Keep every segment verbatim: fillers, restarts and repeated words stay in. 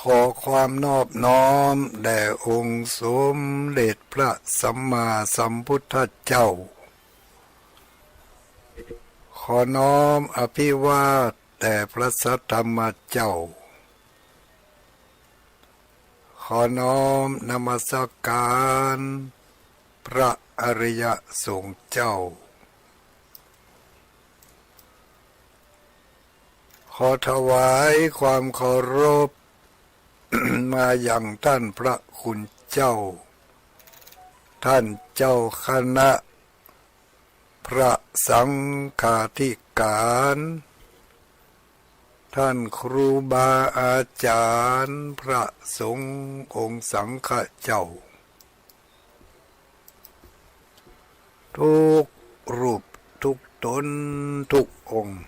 ขอความนอบน้อมแด่องค์สมเด็จพระสัมมาสัมพุทธเจ้า ขอน้อมอภิวาทแด่พระสัทธรรมเจ้า ขอน้อมนมัสการพระอริยสงฆ์เจ้า ขอถวายความเคารพ มายังท่านพระคุณเจ้า ท่านเจ้าคณะ พระสังฆาธิการ ท่านครูบาอาจารย์ พระสงฆ์องค์สังฆะเจ้า ทุกรูปทุกตนทุกองค์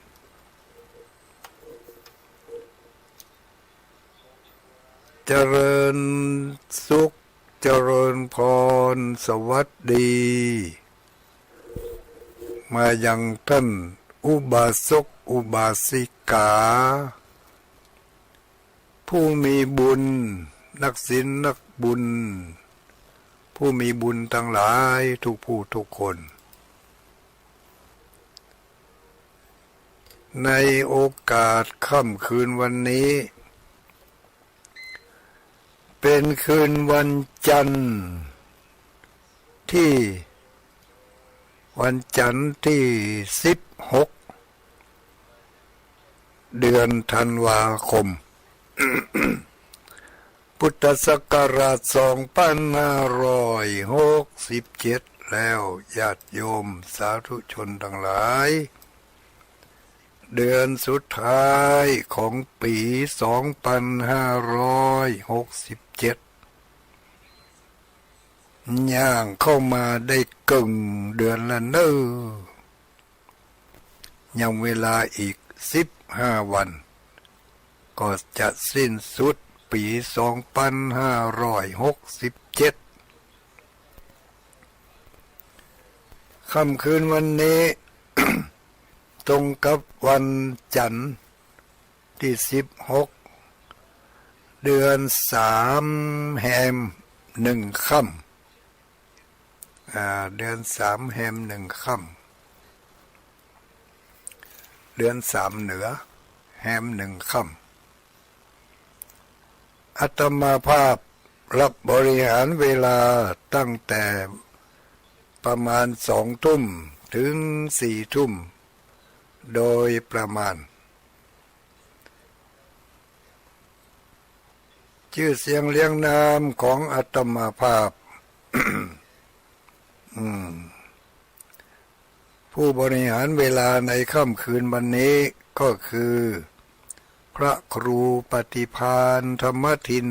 เจริญสุข เจริญพร สวัสดี มายังท่านอุบาสกอุบาสิกา ผู้มีบุญ นักศีลนักบุญ ผู้มีบุญทั้งหลายทุกผู้ทุกคน ในโอกาสค่ำคืนวันนี้ เป็นคืนวันจันทร์ที่ วันจันทร์ที่สิบหก เดือนธันวาคม พุทธศักราชสองพันห้าร้อยหกสิบเจ็ด แล้ว ญาติโยมสาธุชนทั้งหลาย เดือนสุดท้ายของปี๋สองพันห้าร้อยหกสิบเจ็ด ย่างเข้ามาได้เกิ่งเดือนละเน่อ ยังเวลาอีกสิบห้าวัน ก็จะสิ้นสุดปี๋สองพันห้าร้อยหกสิบเจ็ด ค่ำคืนวันนี้ ตรงกับวันจันทร์ที่สิบหก เดือนสามแฮมหนึ่งค่ำ อ่า เดือนสามแฮมหนึ่งค่ำ เดือนสามเหนือ แฮมหนึ่งค่ำ อาตมาภาพรับบริหารเวลาตั้งแต่ประมาณสองทุ่มถึงสี่ทุ่ม โดยประมาณ จื้อเสียงเรียงนามของอาตมาภาพ อืม ผู้บริหารเวลาในค่ำคืนวันนี้ก็คือ พระครูปฏิภาณธรรมทิน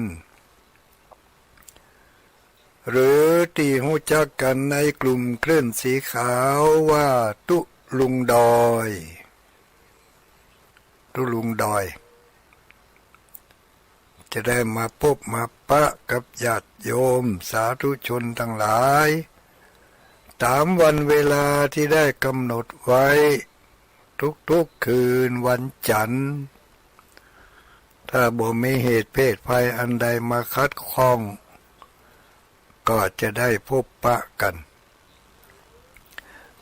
หรือตี้ฮู้จักกั๋นในกลุ่มคลื่นสีขาวว่าตุ๊ลุงดอย ตุ๊ลุงดอย จะได้มาปบมาปะกับญาติโยมสาธุชนตังหลาย ต๋ามวันเวลาตี้ได้กำหนดไว้ ทุกๆ คืนวันจันทร์ ถ้าบ่มีเหตุเพศภัยอันใดมาขัดข้อง ก็จะได้ปบปะกั๋น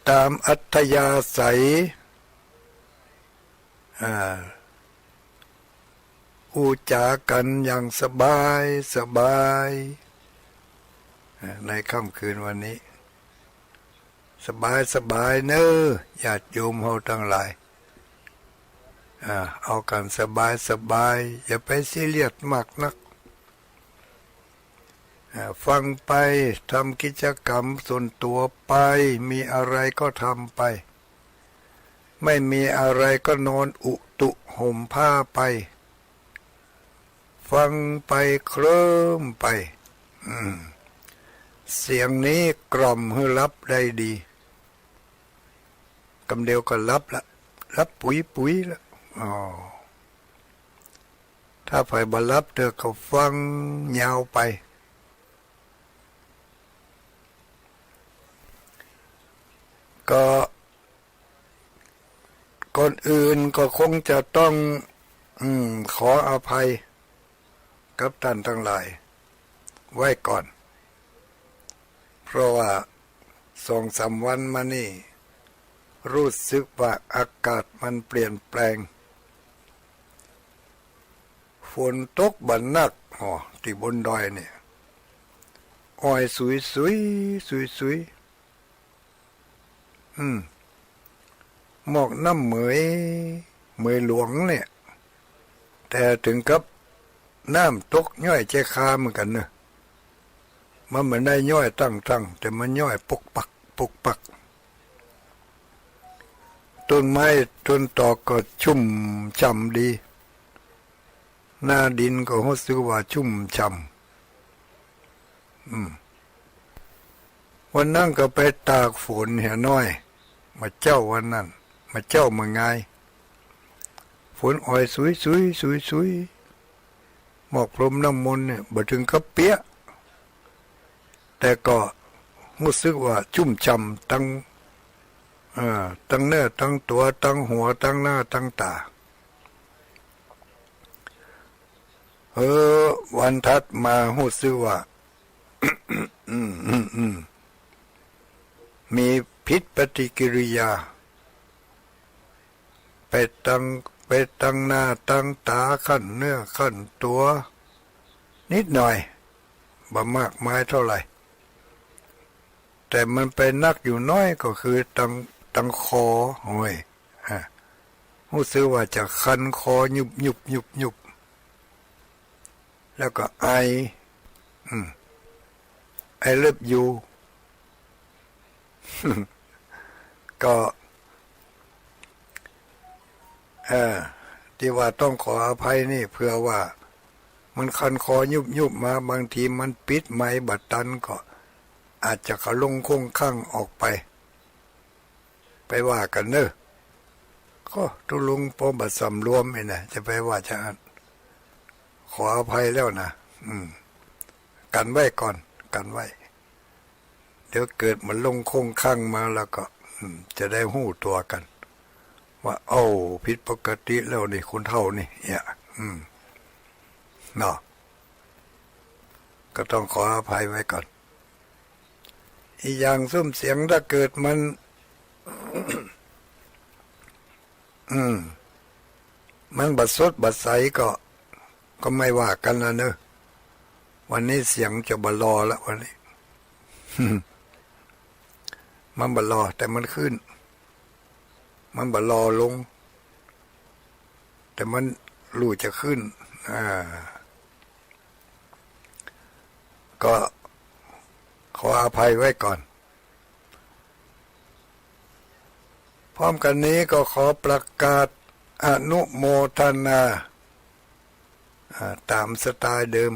ต๋ามอัธยาศัย อ่า อู้จ๋ากั๋นอย่างสบายสบาย อ่า ในค่ำคืนวันนี้ สบายสบายเน่อ ญาติโยมเฮาตังหลาย อ่า เอากั๋นสบายสบาย อย่าไปซีเรียสมากนัก อ่า ฟังไป ทำกิจกรรมส่วนตั๋วไป มีอะไรก็ทำไป ไม่มีอะไรก็นอนอุตุห่มผ้าไป ฟังไปเคลิ้มไป อืม เสียงนี้กล่อมหื้อหลับได้ดี กำเดียวก็หลับละ หลับปุ๋ยๆ ละ อ้อ ถ้าใผบ่หลับเตื้อก็ฟังยาวไป ก็ ก่อนอื่นก็คงจะต้อง อืม ขออภัย กับต้านตังหลายไว้ก่อน เพราะว่าสองสามวันมานี่ ฮู้สึกว่าอากาศมันเปลี่ยนแปลง ฝนตกบ่หนัก อ้อ ตี้บนดอยนี่ อ้อยสุยๆ สุยๆ อืม หมอกน้ำเหมย เหมยหลวงเนี่ย แต่เถิงกับน้ำตกย้อยเจคาเหมือนกั๋นเนอะ มันบ่ได้ย้อยตั้งๆ แต่มันย้อยปุกปัก ปุกปัก ต้นไม้ต้นตอกก็ชุ่มฉ่ำดี หน้าดินก็ฮู้สึกว่าชุ่มฉ่ำ อืม วันนั้นก็ไปตากฝนเหียน้อย เมื่อเจ๊าวันนั้น เมื่อเจ๊าเมื่องาย ฝนอ้อยสุยๆ สุยๆ หมอกพรมน้ำมนต์เนี่ย บ่เถิงกับเปียก แต่ก็ฮู้สึกว่าชุ่มฉ่ำตัง เอ่อ ตังเนื้อตังตั๋ว ตังหัว ตังหน้าตังต๋า เออ วันถัดมาฮู้สึกว่า อืม อืม อืม มีผิดปฏิกิริยา ไปตัง ไปตังหน้าตังต๋า คันเนื้อคันตั๋ว นิดหน่อย บ่มากมายเท่าไหร่ แต่มันไปนักอยู่น้อยก็คือตัง ตังคอ โอ้ย ฮะ ฮู้สึกว่าจะคันคอยุบยุบยุบยุบ แล้วก็ไอ อืม ไอเลิฟยู ก็ เออ ตี้ว่าต้องขออภัยนี่ เผื่อว่ามันคันคอยุบยุบมา บางทีมันปิดไมค์บ่ตัน ก็อาจจะขะลงค่งคั่งออกไป ไปว่ากั๋นเนอะ ก็ตุ๊ลุงปอบ่สำรวมนี่นะ จะไปว่าจะอั้น ขออภัยแล้วนะ อืม กั๋นไว้ก่อน กั๋นไว้ เดี๋ยวเกิดมันลงค่งคั่งมาแล้วก็ อืม จะได้ฮู้ตั๋วกั๋น ว่า โอ้ ผิดปกติแล้วนี่ คนเฒ่านี่ เนี่ย อืม เนาะ ก็ต้องขออภัยไว้ก่อน อีกอย่างซุ่มเสียงถ้าเกิดมัน อืม มันบ่สดบ่ใสก็ ก็ไม่ว่ากั๋นละเนอะ วันนี้เสียงจะบ่หล่อละวันนี้ มันบ่หล่อ แต่มันขึ้น มันบ่หล่อลง แต่มันรู้จะขึ้น อ่า ก็ขออภัยไว้ก่อน พร้อมกั๋นนี้ก็ขอประกาศอนุโมทนา อ่า ต๋ามสไตล์เดิม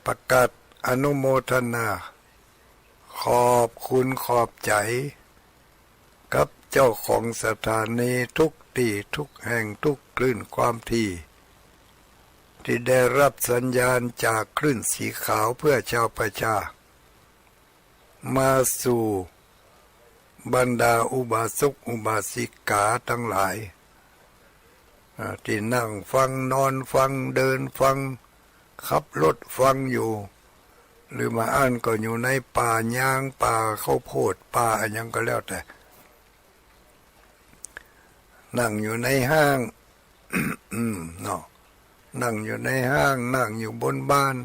ประกาศอนุโมทนา ขอบคุณขอบใจ๋ กับเจ้าของสถานีทุกตี้ทุกแห่งทุกคลื่นความถี่ ตี้ได้ฮับสัญญาณจากคลื่นสีขาวเพื่อชาวประชา มาสู่บรรดาอุบาสกอุบาสิกาตังหลาย อ่า ตี้นั่งฟัง นอนฟัง เดินฟัง ขับรถฟังอยู่ หรือบ่อั้นก็อยู่ในป่ายาง ป่าข้าวโพด ป่าอะหยังก็แล้วแต่ นั่งอยู่ในห้าง อืม เนาะ นั่งอยู่ในห้าง นั่งอยู่บนบ้าน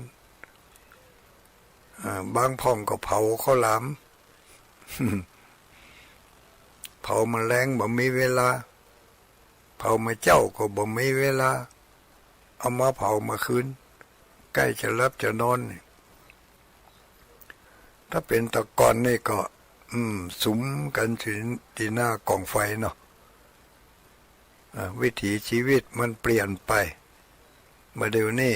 อ่า บางพ่องก็เผาข้าวหลาม เผาแมลงบ่มีเวลา เผาเมื่อเจ๊าก็บ่มีเวลา เอามาเผาเมื่อคืน ใก้จะหลับจะนอนนี่ ถ้าเป๋นแต่ก่อนนี่ก็ อืม สุมกั๋นตี้ ตี้หน้ากองไฟเนาะ อ่า วิถีชีวิตมันเปลี่ยนไป บ่าเดี่ยวนี้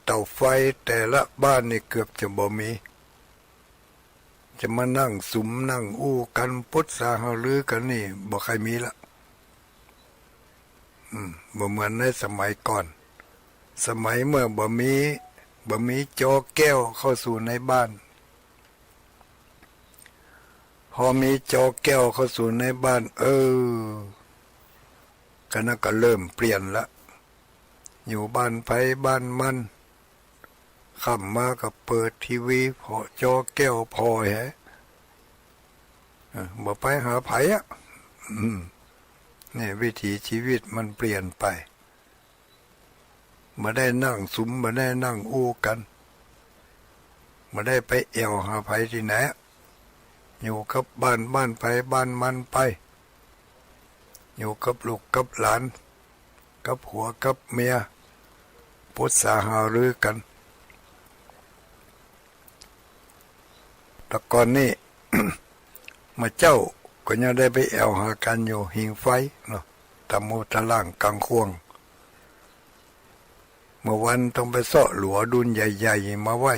เต๋าไฟแต่ละบ้านนี่เกือบจะบ่มี จะมานั่งสุมนั่งอู้กั๋น ปรึกษาหารือกั๋นนี่ บ่ใค่มีละ อืม บ่เหมือนในสมัยก่อน สมัยเมื่อบ่มี บ่มีจอแก้วเข้าสู่ในบ้าน พอมีจอแก้วเข้าสู่ในบ้าน เออ ก็นั่นก็เริ่มเปลี่ยนละ อยู่บ้านใผบ้านมัน ค่ำมาก็เปิดทีวีผ่อ จอแก้วผ่อแห เออ บ่ไปหาใผอะ อืม เนี่ย วิถีชีวิตมันเปลี่ยนไป บ่ได้นั่งสุม บ่ได้นั่งอู้กั๋น บ่ได้ไปแอ่วหาใผตี้ไหน อยู่กับบ้าน บ้านใผบ้านมันไป อยู่กับลูกกับหลาน กับผัวกับเมีย ปรึกษาหารือกั๋น แต่ก่อนนี้ หมู่เจ้าก็ยังได้ไปแอ่วหากั๋นอยู่หิ้งไฟเนาะ ตะมุตะล่างก๋างข่วง เมื่อวันต้องไปเซาะหลัวดุนใหญ่ๆ มาไหว้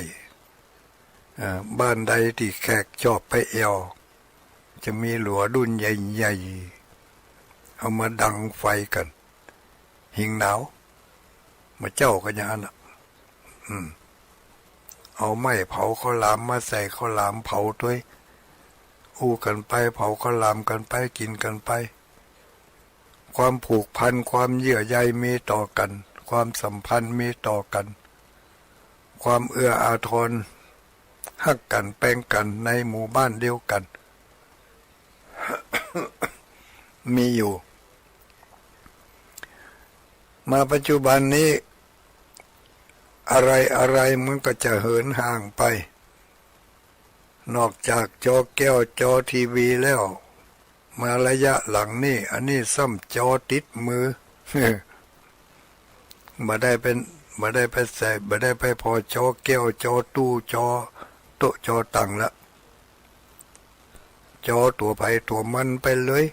เอ่อ บ้านใดตี้แขกชอบไปแอ่ว จะมีหลัวดุนใหญ่ๆ เอามาดังไฟกั๋น หิ้งหนาว หมู่เจ้าก็อย่างนั้นน่ะ อืม เอาไม้เผาข้าวหลามมาใส่ข้าวหลามเผาตวย อู้กั๋นไป เผาข้าวหลามกั๋นไป กิ๋นกั๋นไป ความผูกพัน ความเยื่อใยมีต่อกั๋น ความสัมพันธ์มีต่อกั๋น ความเอื้ออาทร ฮักกั๋นแปงกั๋นในหมู่บ้านเดียวกั๋น มีอยู่ มาปัจจุบันนี้ อะไรๆ มันก็จะเหินห่างไป นอกจากจอแก้วจอทีวีแล้ว มาระยะหลังนี่ อันนี้ซ้ำจอติดมือ บ่ได้เป็น บ่ได้ไปใส่ บ่ได้ไปผ่อจอแก้ว จอตู้ จอโต๊ะ จอตั๋งละ จอตั๋วใผตั๋วมันไปเลย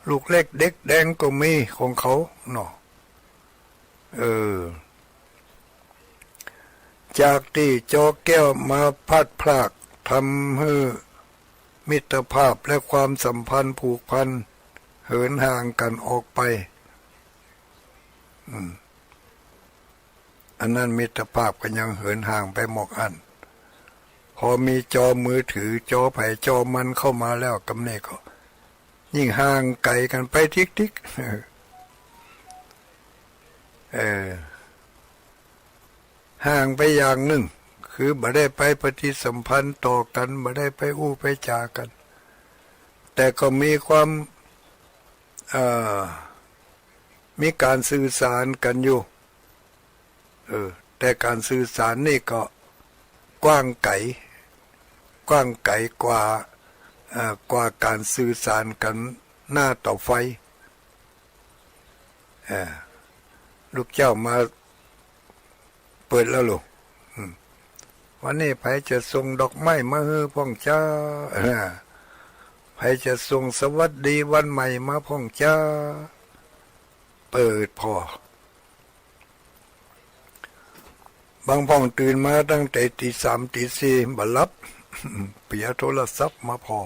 ลูกเล็กเด็กแดงก็มีของเขาเนาะ เออ จากตี้จอแก้วมาพลัดพราก ทำหื้อมิตรภาพและความสัมพันธ์ผูกพัน เหินห่างกั๋นออกไป อืม อันนั้นมิตรภาพก็ยังเหินห่างไปหมอกอั้น พอมีจอมือถือ จอใผจอมันเข้ามาแล้ว กำนี้ก็ ยิ่งห่างไก๋กั๋นไปติ๊กๆ เออ ห่างไปอย่างนึ่ง คือบ่ได้ไปปฏิสัมพันธ์ต่อกั๋น บ่ได้ไปอู้ไปจ๋ากั๋น แต่ก็มีความ เอ่อ มีก๋านสื่อสารกั๋นอยู่ เออ แต่ก๋านสื่อสารนี่ก็กว้างไก๋ กว้างไก๋กว่า เอ่อ กว่าก๋านสื่อสารกั๋นหน้าต่อไฟ เออ ลูกเจ้ามาเปิดแล้วลูก อืม วันนี้ใผจะส่งดอกไม้มาหื้อพ่องจ้า เออ ใผจะส่งสวัสดีวันใหม่มาพ่องจ้า เปิดผ่อ บางพ่องตื่นมาตั้งแต่ตีสามตีสี่บ่หลับ เปียโทรศัพท์มาผ่อ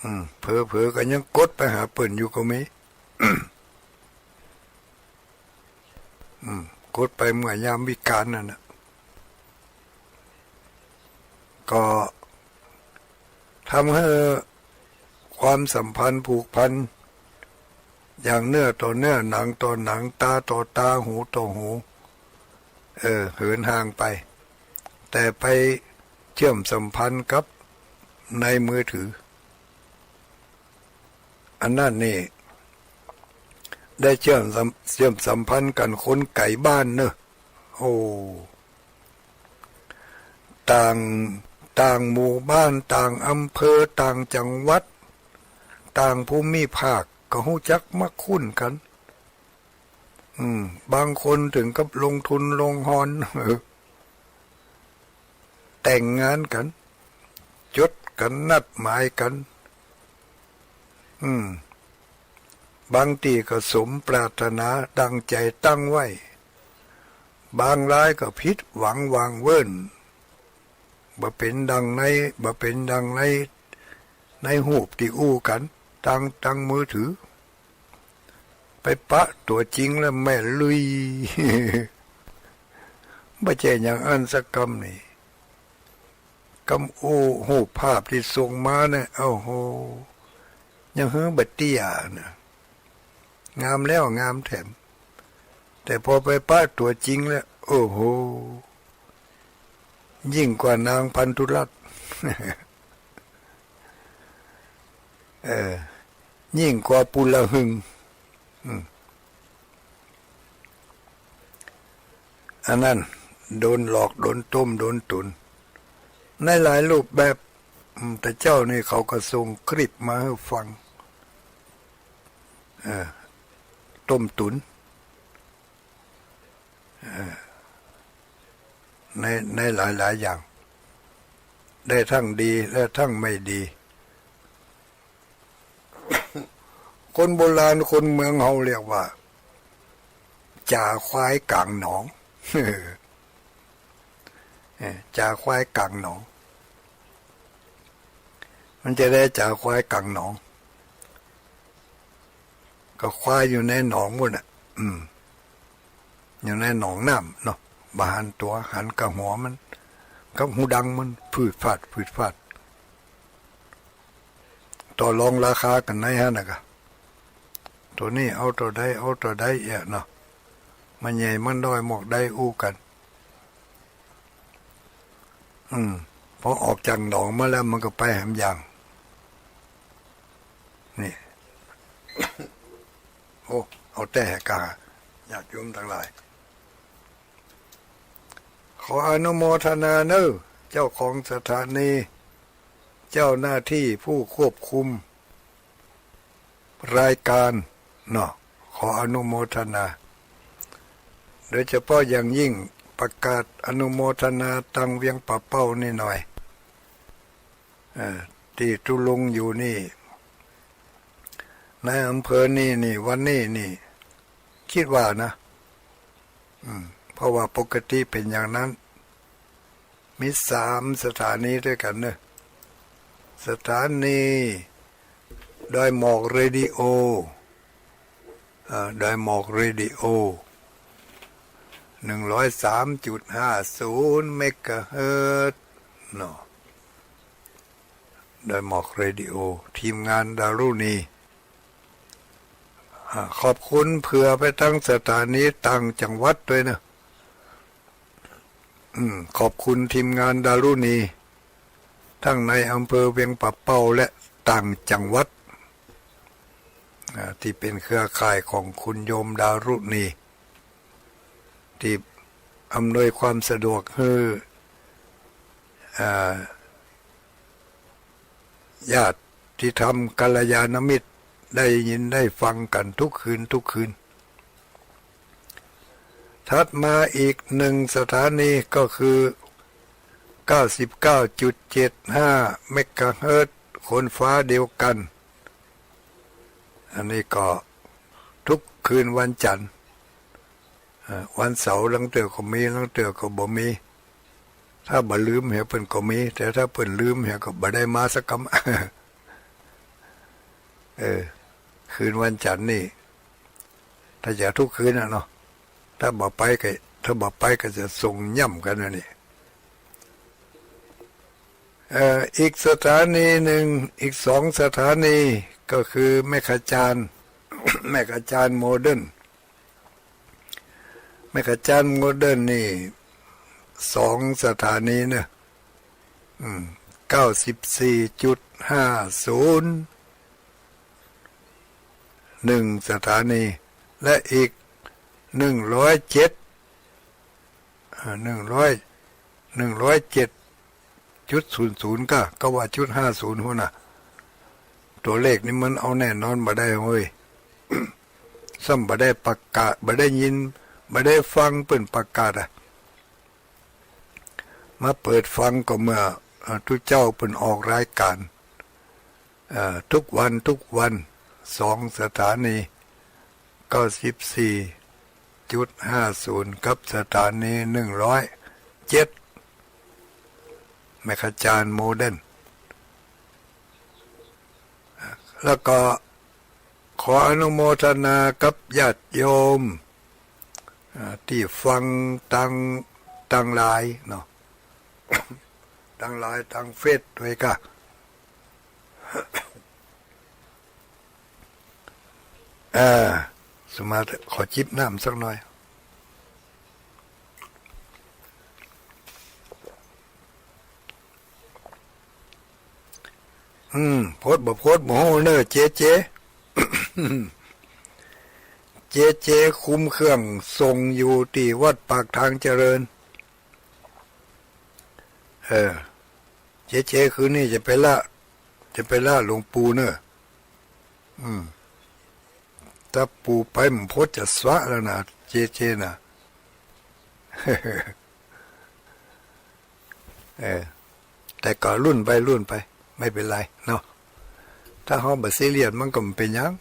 อืม เผลอๆ ก็ยังกดไปหาเปิ้นอยู่ก็มี อืม กดไปเมื่อยามวิกาลนั่นน่ะ ก็ทำหื้อความสัมพันธ์ผูกพัน อย่างเนื้อต่อเนื้อ หนังต่อหนัง ต๋าต่อต๋า หูต่อหู เออ เหินห่างไป แต่ไปเชื่อมสัมพันธ์กับในมือถือ อันนั้นนี่ ได้เชื่อมสัม- เชื่อมสัมพันธ์กั๋นคนไก๋บ้านเนอะ โอ้ ต่าง- ต่างหมู่บ้าน ต่างอำเภอ ต่างจังหวัด ต่างภูมิภาค ก็ฮู้จักมักคุ้นกั๋น อืม บางคนเถิงกับลงทุนลงฮอน แต่งงานกั๋น จดกั๋น นัดหมายกั๋น อืม บางตี้ก็สมปรารถนาดังใจ๋ตั้งไว้ บางรายก็ผิดหวังหว่างเวิ้น บ่เป๋นดังใน- บ่เป๋นดังใน- ในฮูปตี้อู้กั๋น ตาง- ตางมือถือ ไปปะตั๋วจริงแล้วแม่นลุย บ่ใจ้อย่างอั้นสักกำนี่ กำอู้ฮูปภาพตี้ส่งมาเนี่ย โอ้โห ยังหื้อบ่เตี้ยนะ งามแล้วงามแถม แต่พอไปปะตั๋วจริงแล้ว โอ้โห ยิ่งกว่านางพันธุรัตน์ เออ ยิ่งกว่าปุระหึง อืม อันนั้น โดนหลอก โดนต้ม โดนตุ๋น ในหลายรูปแบบ อืม แต่เจ้านี่เขาก็ส่งคลิปมาหื้อฟัง เออ ต้มตุ๋น เออ ใน ในหลายๆ อย่าง ได้ทั้งดีและทั้งไม่ดี คนโบราณคนเมืองเฮาเรียกว่า จ่าควายก๋างหนอง เออ จ่าควายก๋างหนอง มันจะได้จ่าควายก๋างหนอง ก็ควายอยู่ในหนองปู้นน่ะ อืม อยู่ในหนองน้ำเนาะ บ่หันตั๋ว หันกะหัวมัน กับฮูดังมัน ฟืดฟาด ฟืดฟาด ต่อรองราคากั๋นในหั้นน่ะกะ ตั๋วนี้เอาเต้าใด เอาเต้าใดเอี้ยเนาะ มันใหญ่มันน้อยหมวกใดอู้กั๋น อืม พอออกจากหนองมาแล้วมันก็ไปแหมอย่าง นี่ โอ้ เอาแต่กา ญาติโยมตังหลาย ขออนุโมทนาเน้อ เจ้าของสถานี เจ้าหน้าที่ผู้ควบคุมรายการเนาะ ขออนุโมทนา โดยเฉพาะอย่างยิ่งประกาศอนุโมทนาตังเวียงป่าเป้านี่หน่อย เอ่อ ตี้ตุ๊ลุงอยู่นี่ ในอำเภอนี่นี่ วันนี้นี่ คิดว่านะ อืม เพราะว่าปกติเป๋นอย่างนั้น มีสามสถานีด้วยกั๋นเนอะ สถานีดอยหมอกเรดิโอ เอ่อ ดอยหมอกเรดิโอ หนึ่งร้อยสามจุดห้าศูนย์เมกะเฮิรตซ์เนาะ ดอยหมอกเรดิโอ ทีมงานดารุณี อ่า ขอบคุณเผื่อไปตังสถานีต่างจังหวัดด้วยเนอะ อืม ขอบคุณทีมงานดารุณี ตังในอำเภอเวียงป่าเป้าและต่างจังหวัด อ่า ตี้เป๋นเครือข่ายของคุณโยมดารุณี ตี้อำนวยความสะดวกหื้อ อ่า ญาติธรรมกัลยาณมิตรได้ยินได้ฟังกั๋นทุกคืนทุกคืน ถัดมาอีกหนึ่งสถานีก็คือ เก้าสิบเก้าจุดเจ็ดห้าเมกะเฮิรตซ์ คนฟ้าเดียวกั๋น อันนี้ก็ทุกคืนวันจันทร์ เอ่อ วันเสาร์ลางเตื้อก็มี ลางเตื้อก็บ่มี ถ้าบ่ลืมเหียเปิ้นก็มี แต่ถ้าเปิ้นลืมเหียก็บ่ได้มาสักกำ เออ คืนวันจันทร์นี่ ถ้าจะทุกคืนน่ะเนาะ ถ้าบ่ไปก็ ถ้าบ่ไปก็จะส่งย่ำกั๋นอันนี้ เอ่อ อีกสถานีหนึ่ง อีกสองสถานีก็คือแม่ขจาน แม่ขจานโมเดิร์น แม่ขจานโมเดิร์นนี่สองสถานีเนอะ อืม เก้าสิบสี่จุดห้าศูนย์ หนึ่งสถานี และอีกหนึ่งร้อยเจ็ด อ่า หนึ่งร้อย หนึ่งร้อยเจ็ดจุดศูนย์ศูนย์ ก้า ก็ว่าจุดห้าศูนย์ หั้นน่ะ ตั๋วเลขนี่มันเอาแน่นอนบ่ได้เว้ย ซ้ำบ่ได้ประกาศ บ่ได้ยิน บ่ได้ฟังเปิ้นประกาศอะ มาเปิดฟังก็เมื่อ เอ่อ ตุ๊เจ้าเปิ้นออกรายการ เอ่อ ทุกวัน ทุกวัน สองสถานี เก้าสิบสี่จุดห้าศูนย์ กับสถานี หนึ่งร้อยเจ็ด แม่ขจานโมเดิร์น แล้วก็ขออนุโมทนากับญาติโยม อ่า ตี้ฟังตาง ตางไลน์เนาะ ตางไลน์ ตางเฟซด้วยก้า อ่า สมาธิ ขอจิบน้ำสักหน่อย อืม โพสต์บ่โพสต์บ่ฮู้เน่อ เจเจ เจเจ คุมเครื่องส่งอยู่ตี้วัดปากทางเจริญ เออ เจเจ คืนนี้จะไปละ จะไปละหลวงปู่เน่อ อืม ถ้าปู่ไปบ่โพสต์จะสวะแล้วนะ เจเจ นะ เออ แต่ก็ลุ้นไปลุ้นไป ไม่เป็นไรเนาะ ถ้าเฮาบ่ซีเรียสมันก็บ่เป็นหยัง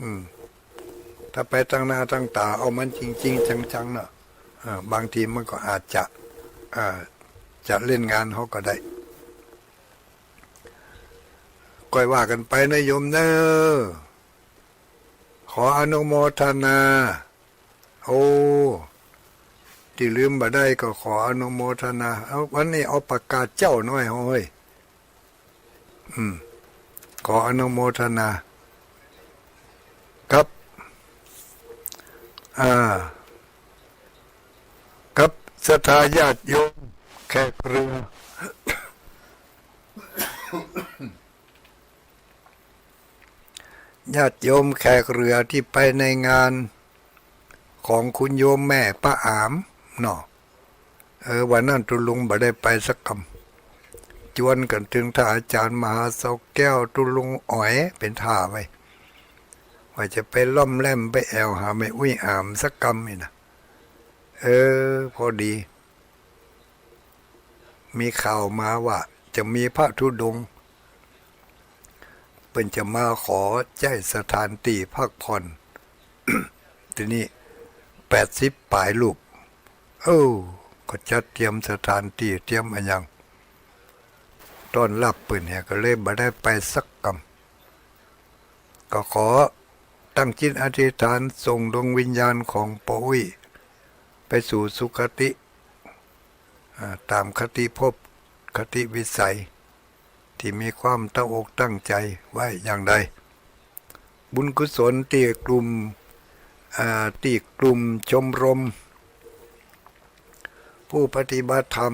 อืม ถ้าไปตั้งหน้าตั้งต๋าเอามันจริงๆ จังๆ เนาะ เออ บางทีมันก็อาจจะ เอ่อ จะเล่นงานเฮาก็ได้ ก้อยว่ากั๋นไปนะโยมเน่อ ขออนุโมทนา โอ้ ตี้ลืมบ่ได้ก็ขออนุโมทนา เอา วันนี้เอาประกาศเจ้าหน้อยเฮ้ย อืม ขออนุโมทนา กับ อ่า กับศรัทธาญาติโยมแขกเรือ ญาติโยมแขกเรือตี้ไปในงานของคุณโยมแม่ป้าอามเนาะ เออ วันนั้นตุ๊ลุงบ่ได้ไปสักกำ จวนกั๋นเถิงท่าอาจ๋ารย์มหาเสาแก้ว ตุ๊ลุงอ๋อยเป๋นท่าไว้ ว่าจะไปล่อมแล่มไปแอ่วหาแม่อุ๊ยอามสักกำนี่นะ เออ พอดี มีข่าวมาว่าจะมีพระธุดงค์ เปิ้นจะมาขอใจ๊สถานตี้พักผ่อน ตี้นี่ แปดสิบป๋ายรูป เออ ก็จัดเตรียมสถานตี้ เตรียมอะหยัง ต้อนรับเปิ้นเหีย ก็เลยบ่ได้ไปสักกำ ก็ขอตั้งจิตอธิษฐานส่งดวงวิญญาณของป้ออุ๊ยไปสู่สุคติ อ่า ต๋ามคติภพ คติวิสัย ตี้มีความตั้งอกตั้งใจ๋ไว้อย่างใด บุญกุศลตี้กลุ่ม อ่า ตี้กลุ่มชมรม ผู้ปฏิบัติธรรม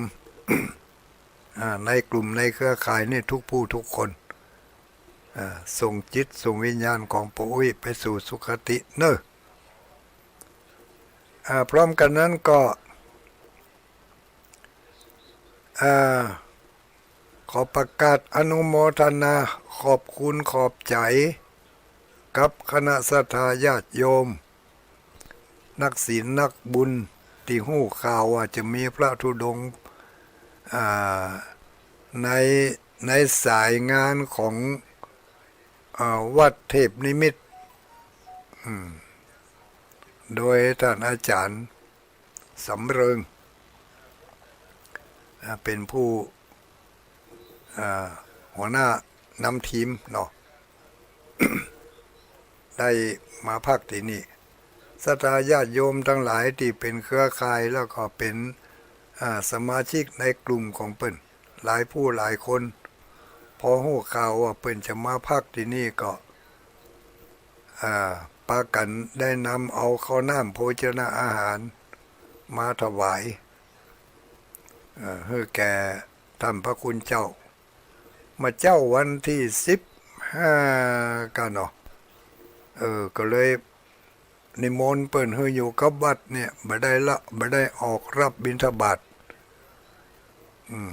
อ่า ในกลุ่มในเครือข่ายนี่ทุกผู้ทุกคน อ่า ส่งจิตส่งวิญญาณของป้ออุ๊ยไปสู่สุคติเน่อ อ่า พร้อมกั๋นนั้นก็ อ่า ขอประกาศอนุโมทนาขอบคุณขอบใจ๋กับคณะศรัทธาญาติโยม นักศีลนักบุญตี้ฮู้ข่าวว่าจะมีพระธุดงค์ อ่า ใน ในสายงานของ อ่า วัดเทพนิมิตร อืม โดยท่านอาจ๋ารย์ สำเริง อ่า เป๋นผู้ อ่า หัวหน้านำทีมเนาะ ได้มาพักตี้นี่ ศรัทธาญาติโยมตังหลายตี้เป๋นเครือข่าย แล้วก็เป๋น อ่า สมาชิกในกลุ่มของเปิ้น หลายผู้หลายคน พอฮู้ข่าวว่าเปิ้นจะมาพักตี้นี่ก็ อ่า ปากั๋นได้นำเอาข้าวน้ำโภชนะอาหารมาถวาย เอ่อ หื้อแก่ต้านพระคุณเจ้า เมื่อเจ๊าวันตี้สิบห้ากั๋นเนาะ เออ ก็เลยนิมนต์เปิ้นหื้ออยู่กับวัดเนี่ย บ่ได้ละ บ่ได้ออกรับบิณฑบาต อืม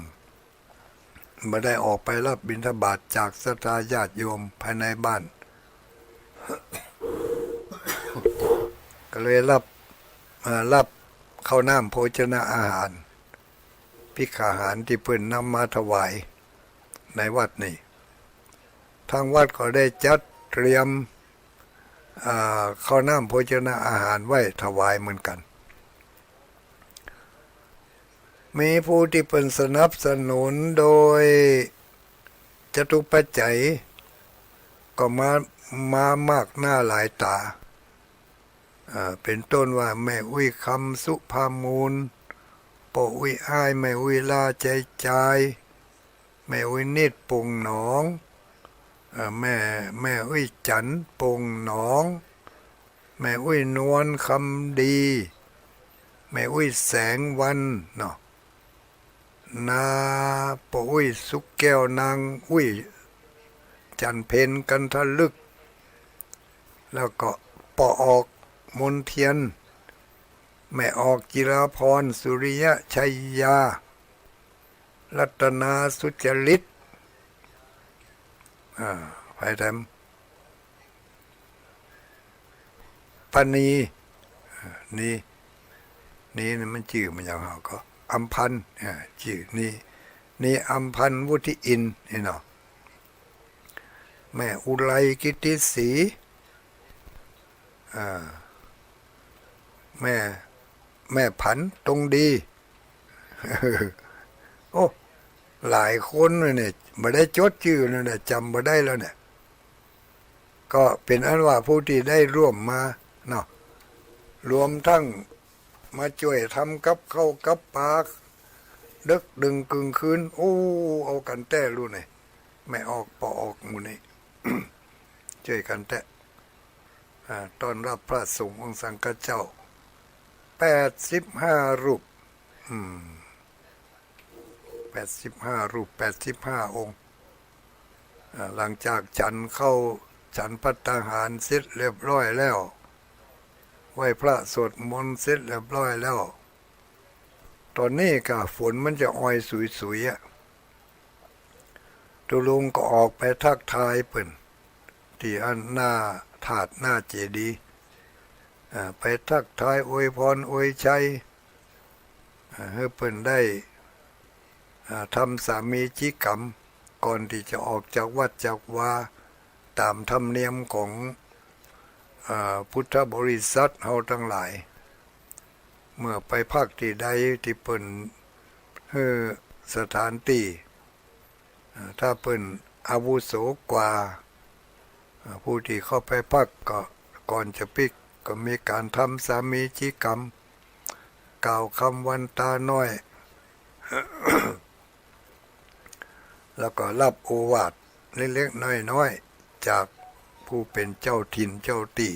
บ่ได้ออกไปรับบิณฑบาตจากศรัทธาญาติโยมภายในบ้าน ก็เลยรับ เอ่อ รับข้าวน้ำโภชนะอาหาร ภิกขาหารตี้เปิ้นนำมาถวายในวัดนี่ ทางวัดก็ได้จัดเตรียม อ่า ข้าวน้ำโภชนะอาหารไว้ถวายเหมือนกั๋น มีผู้ตี้เปิ้นสนับสนุนโดยจตุปัจจัย ก็มา มามากหน้าหลายต๋า อ่า เป๋นต้นว่าแม่อุ๊ยคำสุภามูล ป้ออุ๊ยอ้าย แม่อุ๊ยลาใจจาย แม่อุ๊ยนิดปงหนอง เอ่อ แม่ แม่อุ๊ยจั๋นปงหนอง แม่อุ๊ยนวลคำดี แม่อุ๊ยแสงวันเนาะ นาป้ออุ๊ยสุขแก้ว นางอุ๊ยจันเพ็ญ กันทะลึก แล้วก็ป้อออกมนเทียน แม่ออกจิราพร สุริยะชัยยา รัตนาสุจริต อ่า ใผแถม ปานี อ่า นี นีนี่มันจื้อมันอย่างเฮาก็ อำพันธ์ อ่า จื้อนี นีอำพันธ์ วุฒิอินทร์ นี่เนาะ แม่อุไรกิตติศรี อ่า แม่ แม่ผันตรงดี โอ้ หลายคนเลยเนี่ย บ่ได้จดจื้อเลยเนี่ย จ๋ำบ่ได้แล้วเนี่ย ก็เป๋นอันว่าผู้ตี้ได้ร่วมมาเนาะ รวมตึงมาจ้วยทำกับข้าวกับป๋า เดิ็กดึงกึ่งคืน โอ้ เอากั๋นแต๊ลูกเนี่ย แม่ออกป้อออกหมู่นี้ จ้วยกั๋นแต๊ อ่า ต้อนฮับพระสงฆ์องค์สังฆเจ้า แปดสิบห้ารูป อืม แปดสิบห้ารูป แปดสิบห้าองค์ อ่า หลังจากฉันข้าว ฉันภัตตาหารเสร็จเรียบร้อยแล้ว ไหว้พระสวดมนต์เสร็จเรียบร้อยแล้ว ต๋อนนี้ก็ฝนมันจะออยสุยๆ อะ ตุ๊ลุงก็ออกไปทักทายเปิ้น ตี้อันหน้าธาตุหน้าเจดีย์ อ่า ไปทักทายอวยพรอวยชัย อ่า หื้อเปิ้นได้ อ่า ทำสามีจิกรรม ก่อนตี้จะออกจากวัดจากวา ต๋ามธรรมเนียมของ อ่า พุทธบริษัทเฮาตังหลาย เมื่อไปพักตี้ใดตี้เปิ้นหื้อสถานตี้ อ่า ถ้าเปิ้นอาวุโสกว่า อ่า ผู้ตี้เข้าไปพักก็ ก่อนจะปิ๊กก็มีก๋านทำสามีจิกรรม กล่าวคำวันตาน้อย แล้วก็ฮับโอวาทเล็กๆ น้อยๆ จากผู้เป๋นเจ้าถิ่นเจ้าตี้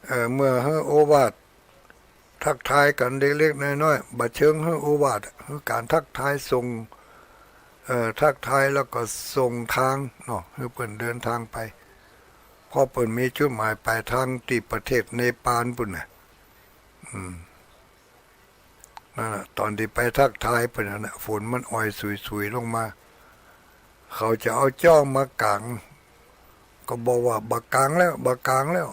เอ่อ เมื่อหื้อโอวาททักทายกั๋นเล็กๆ น้อยๆ บ่เชิงหื้อโอวาท หื้อก๋านทักทายส่ง เอ่อ ทักทายแล้วก็ส่งตางเนาะ หื้อเปิ้นเดินตางไป เพราะเปิ้นมีจุดหมายป๋ายตางตี้ประเทศเนปาลปู้นน่ะ อืม นั่นน่ะ ต๋อนตี้ไปทักทายเปิ้นนั่นน่ะ ฝนมันออยสุยๆ ลงมา เขาจะเอาจ๊องมากาง ก็บอกว่า บ่กางแล้ว บ่กางแล้ว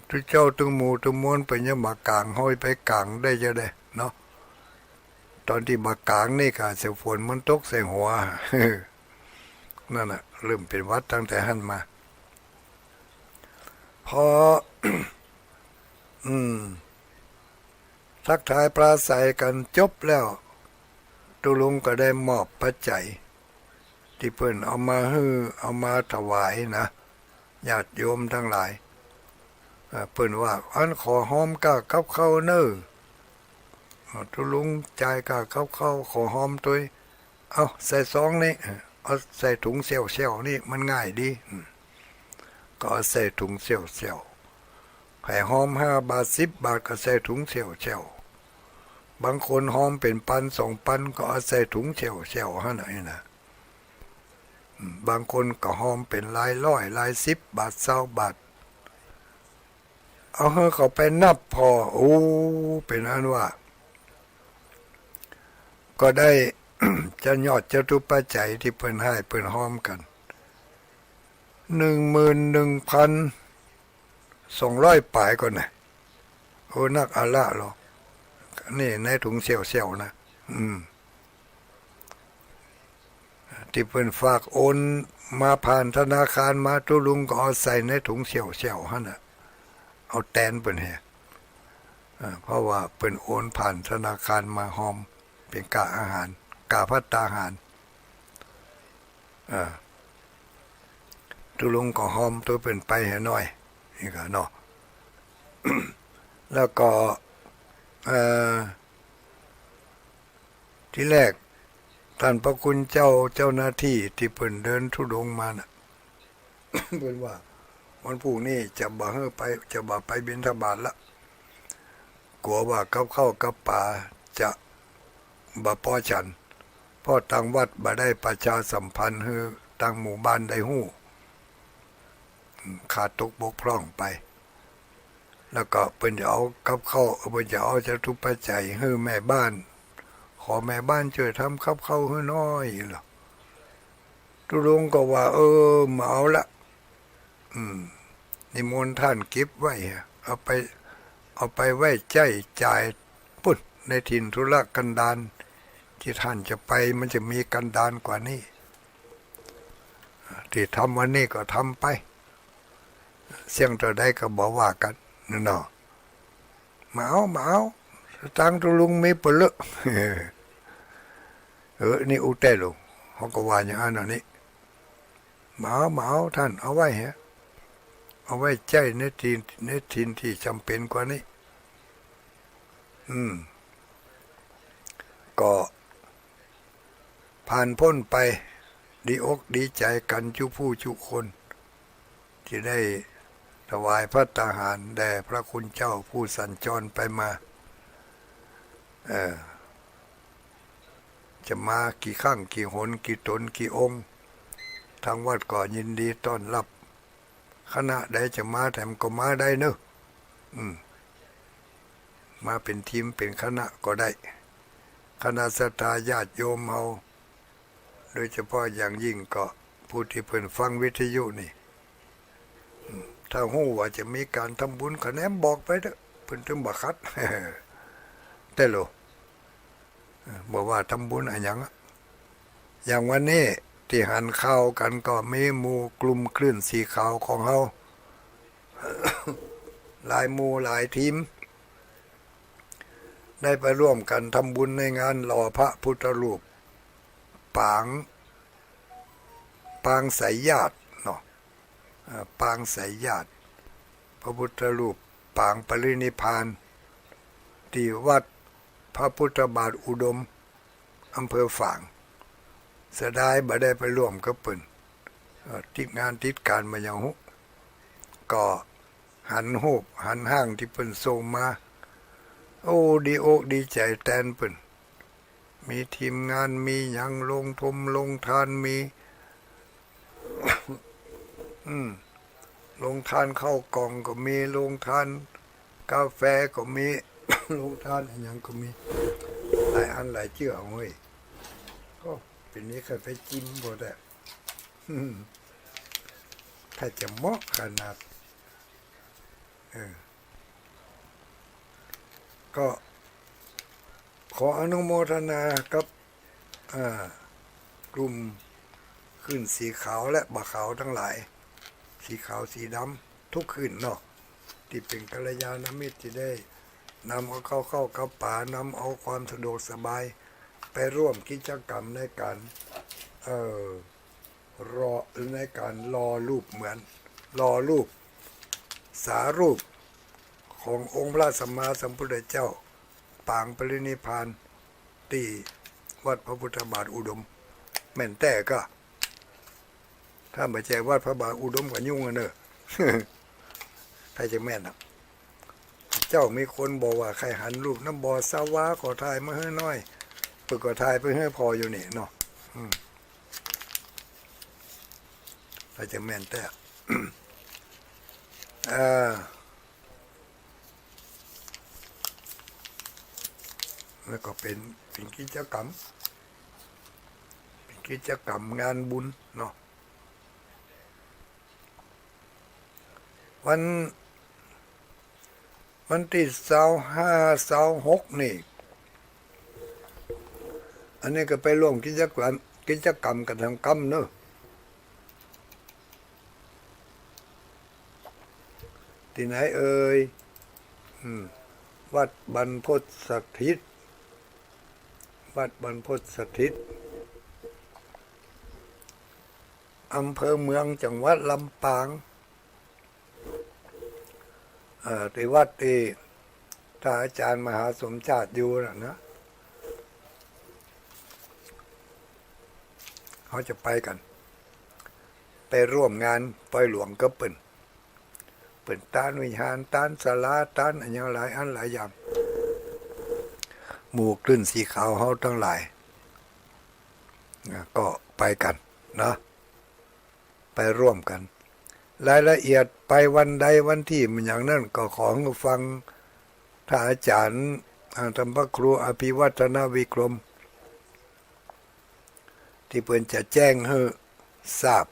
ตุ๊เจ้าตึงหมู่ตึงมวลเปิ้นยังบ่กาง เฮาไปกางได้จาใดเนาะ ต๋อนตี้บ่กางนี่ก็เสียฝนมันตกใส่หัว นั่นน่ะ เริ่มเป๋นหวัดตั้งแต่หั้นมา พอ อืม ทักทายปราศรัยกั๋นจบแล้ว ตุ๊ลุงก็ได้มอบปัจจัย ตี้เปิ้นเอามาหื้อ เอามาถวายนะ ญาติโยมตังหลาย เอ่อ เปิ้นว่า อันขอฮอมก้ากับข้าวเน่อ เอ่อ ตุ๊ลุงจ่ายก้ากับข้าว ขอฮอมตวย เอาใส่ซองนี้ เอ่อ เอาใส่ถุงเสี่ยวๆ นี่มันง่ายดี อืม ก็เอาใส่ถุงเสี่ยวๆ ใผฮอมห้าบาท สิบบาท ก็ใส่ถุงเสี่ยวๆ บางคนฮอมเป๋นปันสองปัน ก็เอาใส่ถุงเสี่ยวๆ หั้นน่ะ นี่นะ อืม บางคนก็ฮอมเป๋นหลายร้อย หลายสิบบาท ซาวบาท เอาหื้อเขาไปนับผ่อ โอ้ เป๋นอันว่า ก็ได้ จะยอดจตุปัจจัยตี้เปิ้นหื้อเปิ้นฮอมกั๋น หนึ่งหมื่นหนึ่งพันสองร้อยป๋ายก่อนนะ โอ้ นักอาละลอ นี่ในถุงเสี่ยวๆ นะ อืม ตี้เปิ้นฝากโอนมาผ่านธนาคารมา ตุ๊ลุงก็เอาใส่ในถุงเสี่ยวๆ หั้นน่ะ เอาแตนเปิ้นแห อ่า เพราะว่าเปิ้นโอนผ่านธนาคารมาฮอม เป๋นก้าอาหาร ก้าภัตตาหาร อ่า ตุ๊ลุงก็ฮอมตวยเปิ้นไปแหน้อย นี่ก็เนาะ แล้วก็ เอ่อ ทีแรก ต้านพระคุณเจ้า เจ้าหน้าตี้ตี้เปิ้นเดินธุดงค์มาน่ะ เปิ้นว่า วันพรุ่งนี้จะบ่หื้อไป จะบ่ไปบิณฑบาตละ กั๋วว่ากับข้าวกับป๋าจะบ่ปอฉัน เพราะตางวัดบ่ได้ประชาสัมพันธ์หื้อตางหมู่บ้านได้ฮู้ ขาดตกบกพร่องไป แล้วก็เปิ้นจะเอากับข้าว เปิ้นจะเอาจตุปัจจัยหื้อแม่บ้าน ขอแม่บ้านจ้วยทำกับข้าวหื้อหน้อยเหรอ ตุ๊ลุงก็ว่า เออ บ่เอาละ อืม นิมนต์ต้านเก็บไว้ เอาไป เอาไปไว้ใจ๊จ่ายปุ้น ในถิ่นทุรกันดาร ตี้ต้านจะไปมันจะมีกันดารกว่านี้ ตี้ทำวันนี้ก็ทำไป เสี้ยงเต้าใดก็บ่ว่ากั๋น นั่นเนาะ บ่เอา บ่เอา สตางค์ตุ๊ลุงมีเป๋อเลอะ เออ นี่อู้แต๊ลุง เฮาก็ว่าอย่างอั้นอันนี้ บ่เอา บ่เอา ต้าน เอาไว้เหอะ เอาไว้ใจ๊ในถิ่น ในถิ่นตี้จ๋ำเป๋นกว่านี้ อืม ก็ผ่านป๊นไป ดีอกดีใจ๋กั๋นจุผู้จุคน ตี้ได้ถวายภัตตาหารแด่พระคุณเจ้าผู้สัญจรไปมา เออ จะมากี่ครั้งกี่หนกี่ต๋นกี่องค์ ตางวัดก็ยินดีต้อนรับ คณะใดจะมาแถมก็มาได้เนาะ อืม มาเป๋นทีมเป๋นคณะก็ได้ คณะศรัทธาญาติโยมเฮา โดยเฉพาะอย่างยิ่งก็ผู้ตี้เปิ้นฟังวิทยุนี่ อืม ถ้าฮู้ว่าจะมีก๋านทำบุญก็แหนมบอกไปเต๊อะ เปิ้นตึงบ่ขัด แต๊โล เออ บ่ว่าทำบุญอะหยังอะ อย่างวันนี้ตี้หันข่าวกั๋นก็มีหมู่กลุ่มคลื่นสีขาวของเฮา หลายหมู่หลายทีม ได้ไปร่วมกั๋นทำบุญในงานหล่อพระพุทธรูป ปาง ปางไสยญาติเนาะ เอ่อ ปางไสยญาติ พระพุทธรูปปางปรินิพพาน ตี้วัดพระพุทธบาทอุดม อำเภอฝาง เสียดายบ่ได้ไปร่วมกับเปิ้น เอ่อ ติดงานติดก๋านบ่าหยังฮู้ ก็หันฮูปหันฮ่างตี้เปิ้นส่งมา โอ้ ดีอกดีใจ๋แตนเปิ้น มีทีมงาน มีหยัง โฮงทงโฮงทานมี อืม โฮงทานข้าวกล่องก็มี โฮงทานกาแฟก็มี โฮงทานอะหยังก็มี หลายอันหลายเจื้อเว้ย ก็เป๋นนี้ใค่ไปจิมบ่ได้ ถ้าจะเหมาะขนาด เออ ก็ขออนุโมทนากับ อ่า กลุ่มคลื่นสีขาวและบ่ขาวตังหลาย สีขาวสีดำทุกคลื่นเนาะ ตี้เป๋นกัลยาณมิตรตี้ได้นำเอาข้าว ข้าวกับป๋า นำเอาความสะดวกสบาย ไปร่วมกิจกรรมในก๋าน เอ่อ หล่อ ในก๋านหล่อรูปเหมือน หล่อรูป สารูปขององค์พระสัมมาสัมพุทธเจ้า ปางปรินิพพาน ตี้วัดพระพุทธบาทอุดม แม่นแต๊ก่า ถ้าบ่ใจ้วัดพระบาทอุดมก็ยุ่งอะเนาะ ใผจะแม่นอะ เจ้ามีคนบอกว่าใค่หันรูปน้ำบ่อสาวาก็ถ่ายมาหื้อหน้อย เปิ้นก็ถ่ายไปหื้อผ่ออยู่นี่เนาะ อืม ใผจะแม่นแต๊ อ่า แล้วก็เป๋น เป๋นกิจกรรม เป๋นกิจกรรมงานบุญเนาะ วัน วันตี้ซาวห้า ซาวหกนี่ อันนี้ก็ไปร่วมกิจกรรม กิจกรรมกั๋นตางค่ำเนาะ ตี้ไหนเอ่ย อืม วัดบรรพตสถิต วัดบรรพตสถิต อำเภอเมือง จังหวัดลำปาง เอ่อ ตี้วัดตี้ท่านอาจารย์มหาสมชาติอยู่น่ะนะ เฮาจะไปกั๋น ไปร่วมงานปอยหลวงกับเปิ้น เปิ้นตานวิหาร ตานศาลา ตานอะหยังหลายอันหลายอย่าง หมู่คลื่นสีขาวเฮาตังหลาย อ่า ก็ไปกั๋นเนาะ ไปร่วมกั๋น รายละเอียดไปวันใดวันตี้มันหยังนั้น ก็ขอหื้อฟังท่านอาจ๋ารย์ อ่า ธรรมครูอภิวัฒนวิกรม ตี้เปิ้นจะแจ้งหื้อทราบ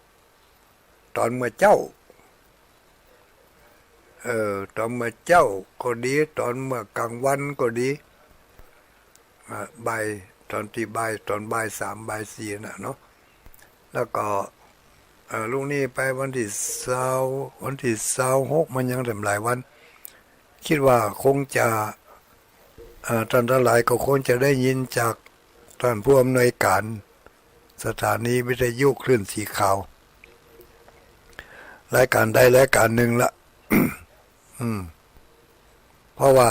ต๋อนเมื่อเจ๊า เออ ต๋อนเมื่อเจ๊าก็ดี ต๋อนเมื่อกลางวันก็ดี อ่า บ่าย ต๋อนตี้บ่าย ต๋อนบ่ายสาม บ่ายสี่น่ะเนาะ แล้วก็ เอ่อ ลุงนี้ไปวันตี้ซาว วันตี้ซาวหก มันยังแหมหลายวัน กึ๊ดว่าคงจะ เอ่อ ต้านตังหลายก็คงจะได้ยินจากต้านผู้อำนวยก๋านสถานีวิทยุคลื่นสีขาว รายก๋านใดรายก๋านนึ่งละ อืม เพราะว่า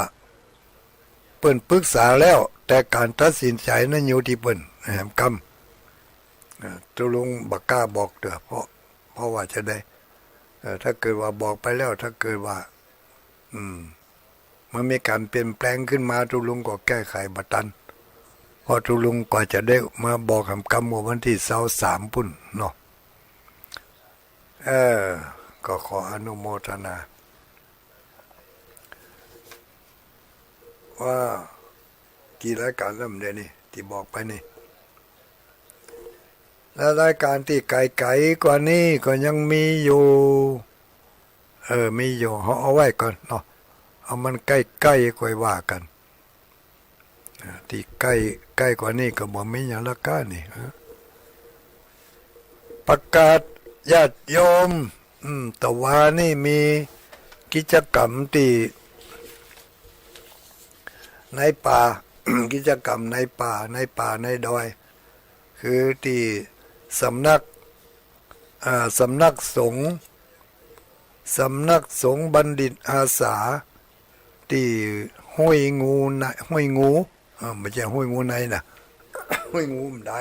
เปิ้นปรึกษาแล้ว แต่ก๋านตัดสินใจ๋นั้นอยู่ตี้เปิ้นแหมกำ เอ่อ ตุ๊ลุงบ่กล้าบอกเตื้อ เพราะ เพราะว่าจะได้ เอ่อ ถ้าเกิดว่าบอกไปแล้ว ถ้าเกิดว่า อืม มันมีก๋านเปลี่ยนแปลงขึ้นมา ตุ๊ลุงก็แก้ไขบ่ตัน เพราะตุ๊ลุงกว่าจะได้มาบอกแหมกำเมื่อวันตี้ซาวสามปุ้นเนาะ เออ ก็ขออนุโมทนา ว่ากี่รายก๋านแล้วเดี๋ยวนี้ตี้บอกไปนี่ แล้วรายก๋านตี้ไก๋ๆ กว่านี้ก็ยังมีอยู่ เออ มีอยู่ เฮาเอาไว้ก่อนเนาะ เอามันใก้ๆ ค่อยว่ากั๋น อ่า ตี้ใก้ ใก้กว่านี้ก็บ่มีหยังละก้านี่ เออ ประกาศญาติโยม อืม ตะวานี้มีกิจกรรมตี้ในป่า กิจกรรมในป่า ในป่าในดอย คือตี้สำนัก อ่า สำนักสงฆ์ สำนักสงฆ์บัณฑิตอาสา ตี้ห้วยงูใน ห้วยงู เออ บ่ใจ้ห้วยงูในนะ ห้วยงูมันได้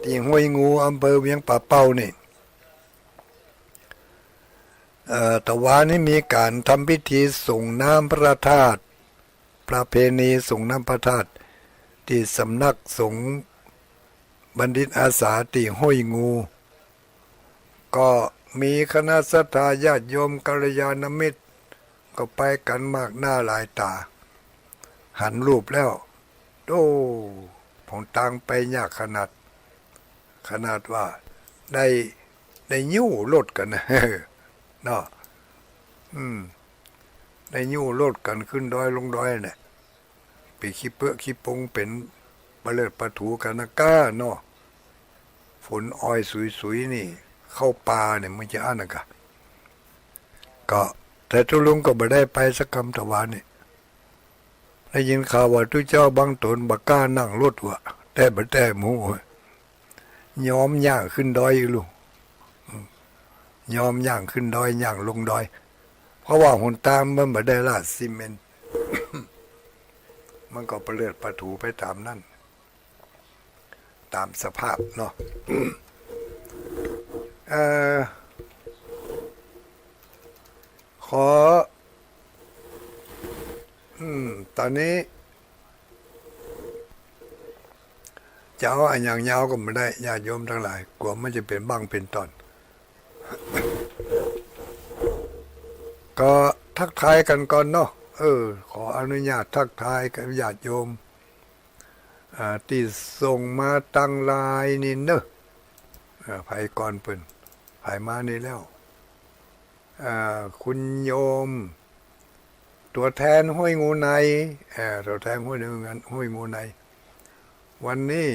ตี้ห้วยงู อำเภอเวียงป่าเป้านี่ เอ่อ ตะวานี้มีก๋านทำพิธีส่งน้ำพระธาตุ ประเพณีส่งน้ำพระธาตุ ตี้สำนักสงฆ์บัณฑิตอาสา ตี้ห้วยงู ก็มีคณะศรัทธาญาติโยมกัลยาณมิตร ก็ไปกั๋นมากหน้าหลายต๋า หันรูปแล้ว โอ้ ผงตางไปยากขนาด ขนาดว่าได้ ได้หิ้วรถกั๋นนะ เนาะ อืม ได้หิ้วรถกั๋นขึ้นดอยลงดอยเนี่ย ไปขี้เปื้อขี้ปงเป๋นปะเลิดปะถู๋กั๋นนะก้าเนาะ ฝนออยสุยๆ นี่ เข้าป่าเนี่ยมันจะอั้นนะกะ ก็ แต่ตุ๊ลุงก็บ่ได้ไปสักกำตะวานี้ ได้ยินข่าวว่าตุ๊เจ้าบางต๋นบ่กล้านั่งรถว่ะ แต่บ่แต่หมู่ ยอมย่างขึ้นดอยอยู่ลูก ยอมย่างขึ้นดอย ย่างลงดอย เพราะว่าหนตางมันบ่ได้ลาดซีเมนต์ มันก็ปะเลิดปะถู๋ไปต๋ามนั้น ต๋ามสภาพเนาะ เอ่อ ขอ อืม ต๋อนนี้ จะเอาอะหยังยาวก็บ่ได้ ญาติโยมตังหลาย กั๋วมันจะเป๋นบั้งเป๋นต๋อน ก็ทักทายกั๋นก่อนเนาะ เออ ขออนุญาตทักทายกับญาติโยม อ่า ตี้ส่งมาตางไลน์นี่เนาะ อ่า ใผก่อนเปิ้น ใผมานี่แล้ว อ่า คุณโยม ตั๋วแทนห้วยงูใน อ่า ตั๋วแทนห้วยงูใน ห้วยงูใน วันนี้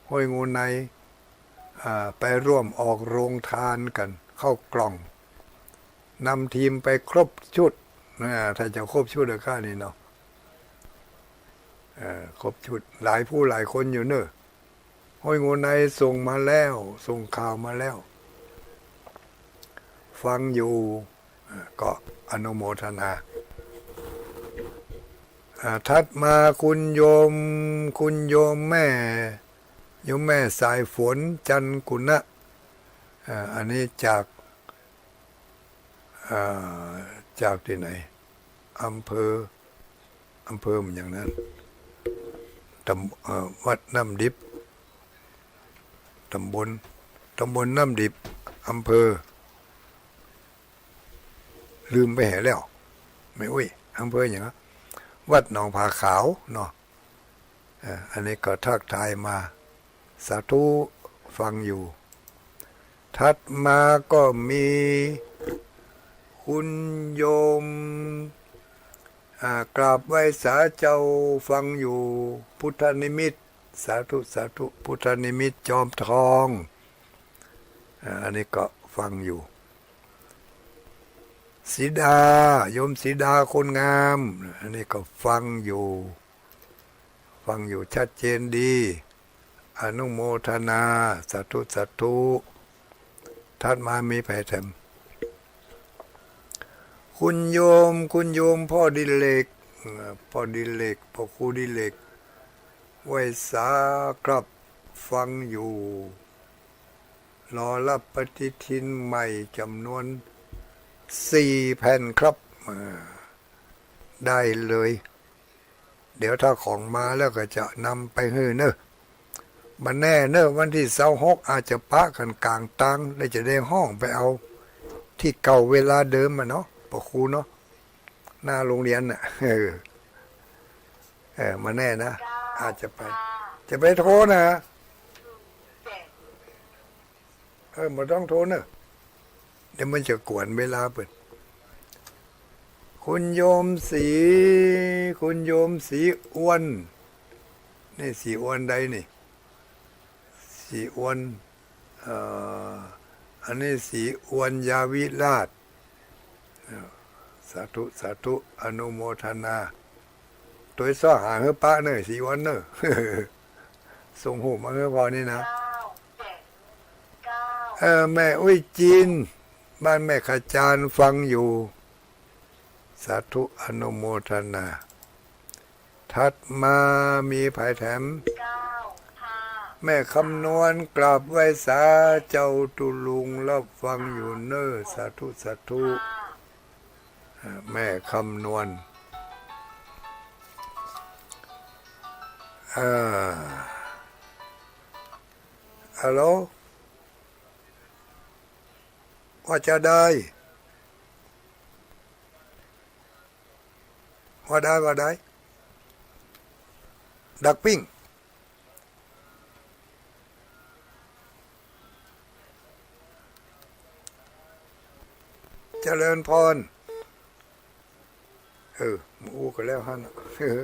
ห้วยงูใน อ่า ไปร่วมออกโรงทานกั๋น ข้าวกล่อง นำทีมไปครบชุด อ่า ถ้าจะครบชุดอะก้านี่เนาะ เอ่อ ครบชุด หลายผู้หลายคนอยู่เนาะ ห้วยงูในส่งมาแล้ว ส่งข่าวมาแล้ว ฟังอยู่ เอ่อ ก็อนุโมทนา อ่า ถัดมาคุณโยม คุณโยมแม่ โยมแม่สายฝน จันทร์กุณะ อ่า อันนี้จาก อ่า จากตี้ไหน อำเภอ อำเภอมันอย่างนั้น ตำ- เอ่อ วัดน้ำดิบ ตำบล ตำบลน้ำดิบ อำเภอ ลืมไปแหมแล้ว แม่อุ๊ย อำเภอหยังอะ วัดหนองผาขาวเนาะ อ่า อันนี้ก็ทักทายมา สาธุ ฟังอยู่ ถัดมาก็มีคุณโยม อ่า กราบไหว้สาเจ้า ฟังอยู่ พุทธนิมิต สาธุ สาธุ พุทธนิมิต จอมทอง อ่า อันนี้ก็ฟังอยู่ สีดา โยมสีดา คนงาม อันนี้ก็ฟังอยู่ ฟังอยู่ชัดเจนดี อนุโมทนา สาธุ สาธุ ถัดมามีไผแถม คุณโยม คุณโยมพ่อดิเรก เอ่อ พ่อดิเรก พ่อครูดิเรก ไหว้สาครับ ฟังอยู่ รอรับปฏิทินใหม่จ๋ำนวนสี่แผ่นครับ อ่า ได้เลย เดี๋ยวถ้าของมาแล้วก็จะนำไปหื้อเน่อ บ่แน่เน่อ วันตี้ซาวหกอาจจะปะกั๋นก๋างตาง แล้วจะได้ฮ้องไปเอาตี้เก่าเวลาเดิมอะเนาะ พ่อครูเนาะ หน้าโรงเรียนน่ะ เออ เออ บ่แน่นะ อาจจะไป จะไปโทรนะ เออ บ่ต้องโทรเน่อ เดี๋ยวมันจะกวนเวลาเปิ้น คุณโยมศรี คุณโยมศรีอวน นี่ศรีอวนใดนี่ ศรีอวน เอ่อ อันนี้ศรีอวนยาวิราช เอ่อ สาธุ สาธุ อนุโมทนา ตวยซ้อหาหื้อปะเน่อ ศรีอวนเน่อ ส่งฮูปมาหื้อพ่อนี่นะ เออ แม่อุ๊ยจีน บ้านแม่ขจาร ฟังอยู่ สาธุ อนุโมทนา ถัดมามีไผแถม แม่คำนวณ กราบไหว้สาเจ้าตุ๊ลุง รับฟังอยู่เน่อ สาธุ สาธุ อ่า แม่คำนวณ อ่า ฮัลโหล ว่าจาใด ว่าใด ว่าใด ดักปิ้ง เจริญพร เออ มาอู้กั๋นแล้วหั้นน่ะ เออ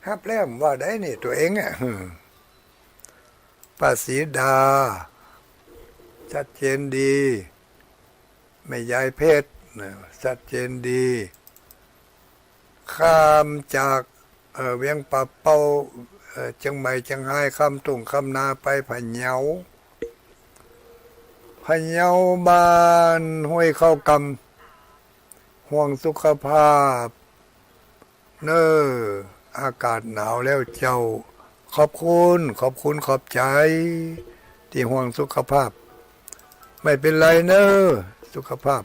ฮับแล้วว่าใดนี่ ตั๋วเองอะ ป้าศรีดา ชัดเจนดี แม่ยายเพชรนะ ชัดเจนดี ข้ามจาก เอ่อ เวียงป่าเป้า เอ่อ เจียงใหม่ เจียงฮาย ข้ามทุ่งข้ามนาไปพะเยา พะเยาบ้านห้วยเข้ากำ ห่วงสุขภาพ เน่อ อากาศหนาวแล้วเจ้า ขอบคุณ ขอบคุณ ขอบใจ๋ ตี้ห่วงสุขภาพ ไม่เป๋นไรเน่อ สุขภาพ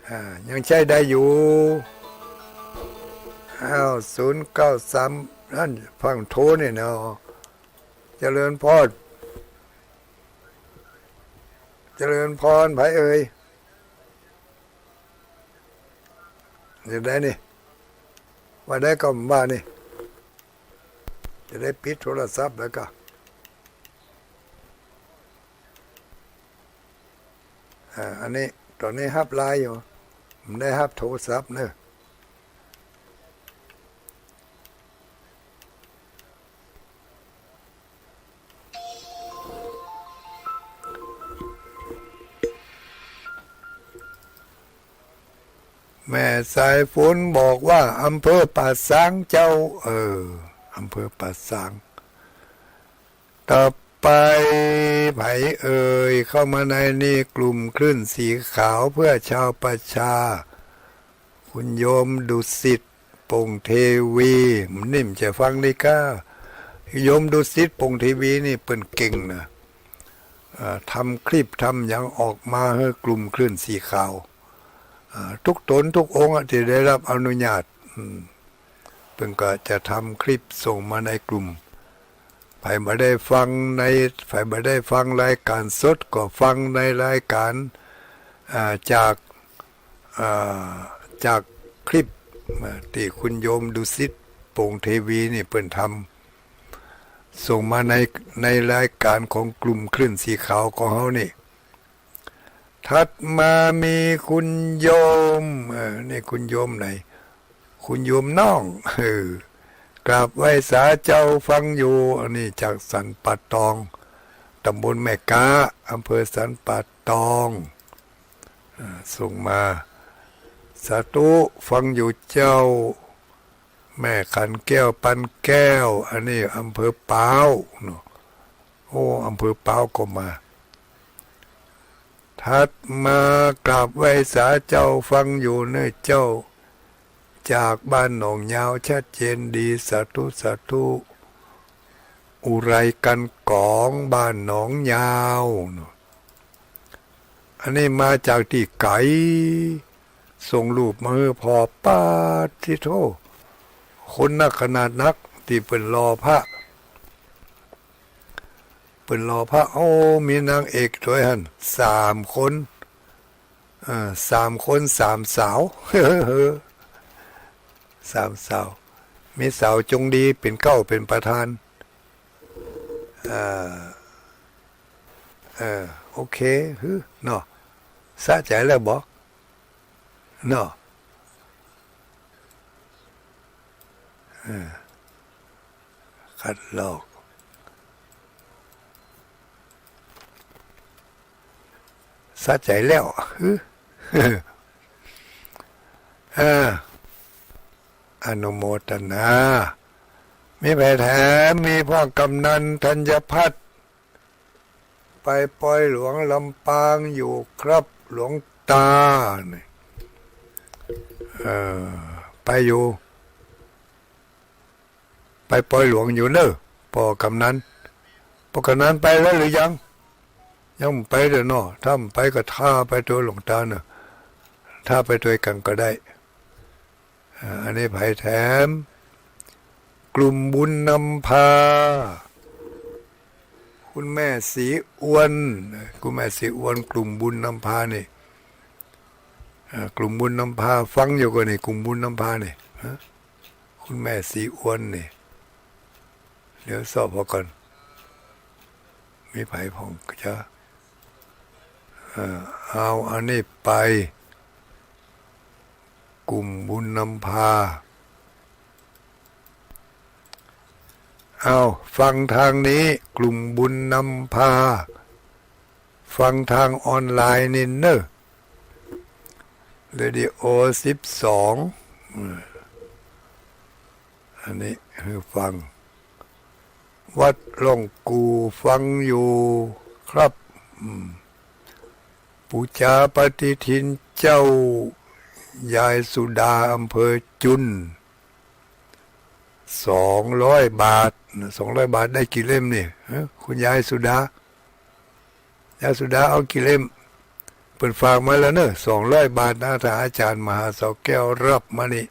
อ่า ยังใจ๊ได้อยู่ อ้าว ศูนย์เก้าสาม นั่น ฟั่งโทรนี่เนาะ เจริญพร เจริญพร ไผเอ่ย จะใดนี่ ว่าใดก็ว่านี่ จะได้ปิดโทรศัพท์แล้วก็ อ่า อันนี้ ต๋อนนี้ฮับไลน์อยู่ บ่ได้ฮับโทรศัพท์เน่อ แม่สายฝนบอกว่าอำเภอป่าซางเจ้า เออ อำเภอป่าซาง ต่อไปไผเอ่ย เข้ามาในนี่ กลุ่มคลื่นสีขาวเพื่อชาวประชา คุณโยมดุสิต ป่งเทวี นิ่มจะฟังดีก้า โยมดุสิต ป่งเทวีนี่เปิ้นเก่งนะ อ่า ทำคลิปทำหยังออกมาหื้อกลุ่มคลื่นสีขาว อ่า ทุกต๋นทุกองค์อะ ตี้ได้ฮับอนุญาต อืม เปิ้นก็จะทำคลิปส่งมาในกลุ่ม ใผบ่ได้ฟังใน ใผบ่ได้ฟังรายก๋านสดก็ฟังในรายก๋าน อ่า จาก อ่า จากคลิป อ่า ตี้คุณโยมดุสิต ปงเทวีนี่เปิ้นทำ ส่งมาใน ในรายก๋านของกลุ่มคลื่นสีขาวของเฮานี่ ถัดมามีคุณโยม เออ นี่คุณโยมไหน คุณโยมน้อง เออ กราบไหว้สาเจ้าฟังอยู่ อันนี้จากสันป่าตอง ต๋ำบลแม่ก๊า อำเภอสันป่าตอง อ่า ส่งมา สาธุ ฟังอยู่เจ้า แม่ขันแก้ว ปันแก้ว อันนี้อำเภอปาวเนาะ โอ้ อำเภอปาวก็มา ถัดมากราบไหว้สาเจ้าฟังอยู่เน้อเจ้า จากบ้านหนองยาว ชัดเจนดี สาธุ สาธุ อุไรกันกอง บ้านหนองยาวเนาะ อันนี้มาจากตี้ไก๋ ส่งรูปมาหื้อพ่อ ปาดติโธ่ คนนักขนาดนัก ตี้เปิ้นหล่อพระ เปิ้นหล่อพระ โอ้ มีนางเอกตวยหั้น สามคน เอ่อ สามคน สามสาว สามสาว มีสาวจงดีเป๋นเก๊าเป๋นประธาน เอ่อ เออ โอเค หื้อ เนาะ สะใจ๋แล้วบ่ เนาะ เออ คัดลอก สะใจ๋แล้ว หื้อ เออ อนุโมทนา มีใผแถม มีพ่อกำนันธัญพัฒน์ ไปปอยหลวงลำปางอยู่ครับหลวงตา นี่ เอ่อ ไปอยู่ ไปปอยหลวงอยู่เน้อ ป้อกำนัน ป้อกำนันไปแล้วหรือยัง ยังบ่ไปเตื้อเนาะ ถ้าบ่ไปก็ถ้าไปตวยหลวงตาเน้อ ถ้าไปตวยกั๋นก็ได้ อ่า อันนี้ใผแถม กลุ่มบุญนำพา คุณแม่ศรีอวน คุณแม่ศรีอวน กลุ่มบุญนำพานี่ อ่า กลุ่มบุญนำพา ฟังอยู่ก่อนี่ กลุ่มบุญนำพานี่ ฮะ คุณแม่ศรีอวนนี่ เดี๋ยวสอบเอาก่อน มีใผพ่องจ๊ะ เอ่อ เอาอันนี้ไป กลุ่มบุญนำพา เอา ฟังตางนี้ กลุ่มบุญนำพา ฟังตางออนไลน์นี่เน้อ เรดิโอสิบสอง อืม อันนี้หื้อฟัง วัดหล่องกู่ ฟังอยู่ครับ อืม ปู๋จาปฏิทินเจ้า ยายสุดา อำเภอจุน สองร้อยบาท สองร้อยบาทได้กี่เล่มนี่ ฮะ คุณยายสุดา ยายสุดาเอากี่เล่ม เปิ้นฝากมาแล้วเน้อ สองร้อยบาทนะ ถ้าอาจ๋ารย์มหาเสาแก้วฮับมานี่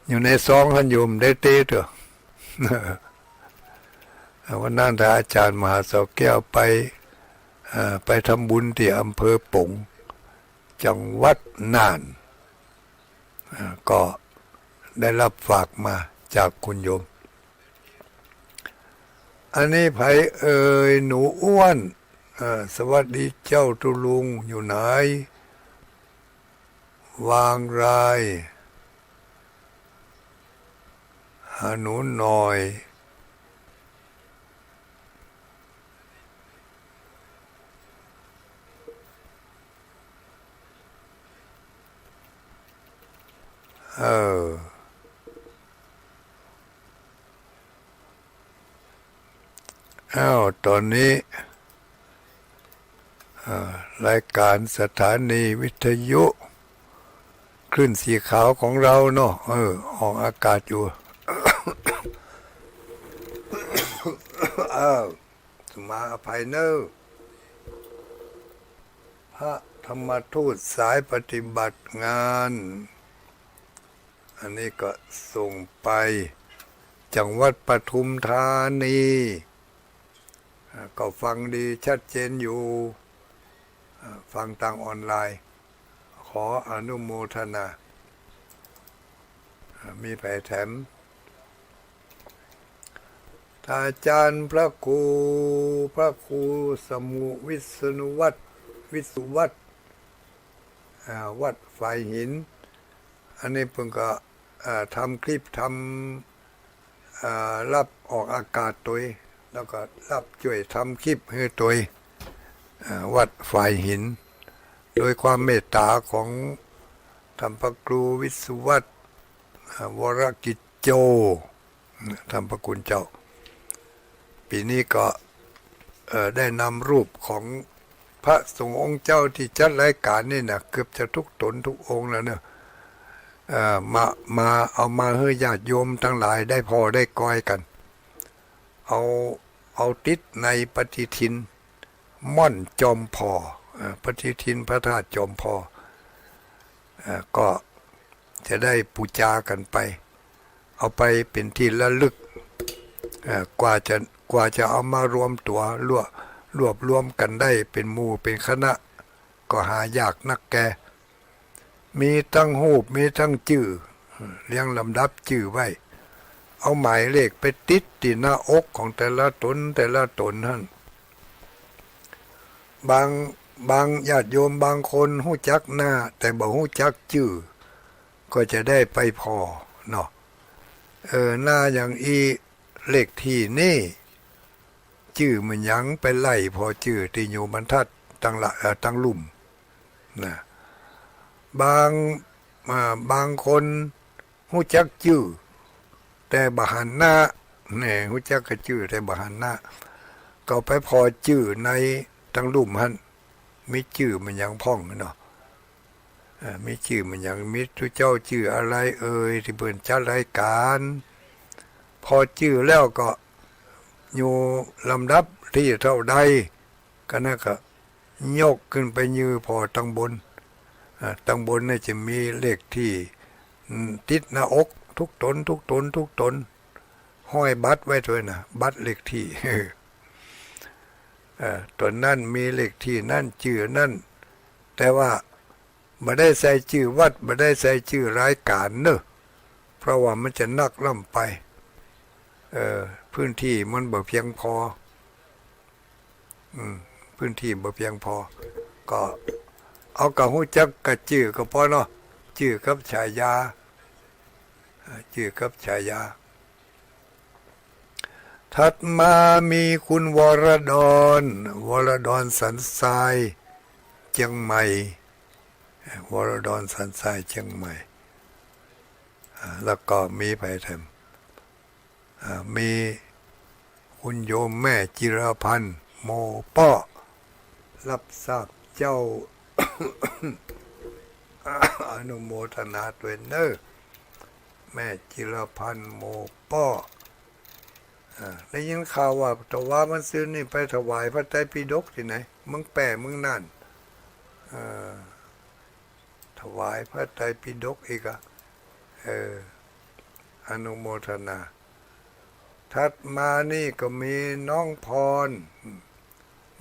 อยู่ในซองหั้น โยมได้เต๊เต๊อะ วันนั้นถ้าอาจ๋ารย์มหาเสาแก้วไป เอ่อ ไปทำบุญตี้อำเภอป๋ง จังหวัดน่าน อ่า ก็ได้ฮับฝากมาจากคุณโยม อันนี้ใผเอ่ย หนูอ้วน อ่า สวัสดีเจ้าตุ๊ลุง อยู่ไหน วางราย หาหนูหน่อย เออ อ้าว ต๋อนนี้ อ่า รายก๋านสถานีวิทยุ คลื่นสีขาวของเราเนาะ เออ ออกอากาศอยู่ อ้าว สุมาอภัยเน้อ พระธรรมทูตสายปฏิบัติงาน อันนี้ก็ส่งไปจังหวัดปทุมธานีอ่าก็ฟังดีชัดเจนอยู่อ่าฟังตางออนไลน์ ขออนุโมทนาอ่ามีใผแถม อาจารย์พระครู พระครูสมุวิษณุวัฒน์ วิสุวัฒน์อ่าวัดฝายหิน อันนี้เปิ้นก็อ่าทำคลิป ทำอ่ารับออกอากาศตวย แล้วก็รับจ้วยทำคลิปหื้อตวยอ่าวัดฝายหิน โดยความเมตตาของท่านพระครูวิสุวัฒน์อ่าวรกิจโจ ท่านพระคุณเจ้า ปี๋นี้ก็เอ่อได้นำรูปของพระสงฆ์องค์เจ้าตี้จัดรายก๋านนี่นะ เกือบจะทุกต๋นทุกองค์แล้วเนาะ เอ่อ มา มา เอามาหื้อญาติโยมตังหลายได้ผ่อได้กอยกั๋น เอา เอาติดในปฏิทินม่อนจอมผ่อ เอ่อ ปฏิทินพระธาตุจอมผ่อ เอ่อ ก็จะได้ปู๋จากั๋นไป เอาไปเป๋นตี้ระลึก เอ่อ กว่าจะ กว่าจะเอามารวมตั๋ว รวบ รวบรวมกั๋นได้เป๋นหมู่เป๋นคณะ ก็หายากนักแก มีตังฮูป มีตังจื้อ เรียงลำดับจื้อไว้ เอาหมายเลขไปติดตี้หน้าอกของแต่ละต๋น แต่ละต๋นหั้น บาง บางญาติโยมบางคนฮู้จักหน้า แต่บ่ฮู้จักจื้อ ก็จะได้ไปผ่อเนาะ เออ หน้าอย่างอี้ เลขตี้นี่ จื้อมันหยัง ไปไล่ผ่อจื้อตี้อยู่บรรทัดตังละ เอ่อ ตังลุ่มนะ บาง อ่า บางคนฮู้จักจื้อ แต่บ่หันหน้า แน่ ฮู้จักกะจื้อ แต่บ่หันหน้า ก็ไปผ่อจื้อในตังลุ่มหั้น มีจื้อมันหยังพ่องเนาะ เอ่อ มีจื้อมันหยัง มีตุ๊เจ้าจื้ออะไรเอ่ย ตี้เปิ้นจัดรายก๋าน ผ่อจื้อแล้วก็อยู่ลำดับตี้เต้าใด ก็นั่นก็ยกขึ้นไปยืนผ่อตังบน อ่า ตังบนนี่จะมีเลขตี้ อืม ติดหน้าอกทุกต๋น ทุกต๋น ทุกต๋น ห้อยบัตรไว้ตวยนะ บัตรเลขตี้ เอ่อ ต๋นนั้นมีเลขตี้นั้น จื้อนั้น แต่ว่าบ่ได้ใส่จื้อวัด บ่ได้ใส่จื้อรายก๋านเนาะ เพราะว่ามันจะนักล้ำไป เอ่อ พื้นตี้มันบ่เพียงพอ อืม พื้นตี้บ่เพียงพอ ก็เอากะฮู้จักกะจื้อก็ปอเนาะ จื้อกับฉายา อ่า จื้อกับฉายา ถัดมามีคุณวรดร วรดรสันทราย เจียงใหม่ วรดรสันทราย เจียงใหม่ อ่า แล้วก็มีใผแถม อ่า มีคุณโยมแม่จิรพันธ์ โมเป้อ รับทราบเจ้า อนุโมทนาตวยเนาะ แม่จิรพันธ์ โมเป้อ อ่า ได้ยินข่าวว่าตะวามื้อซืนนี่ไปถวายพระไตรปิฎกตี้ไหน เมืองแป้ เมืองน่าน เอ่อ ถวายพระไตรปิฎกอีกอะ เออ อนุโมทนา ถัดมานี่ก็มีน้องพร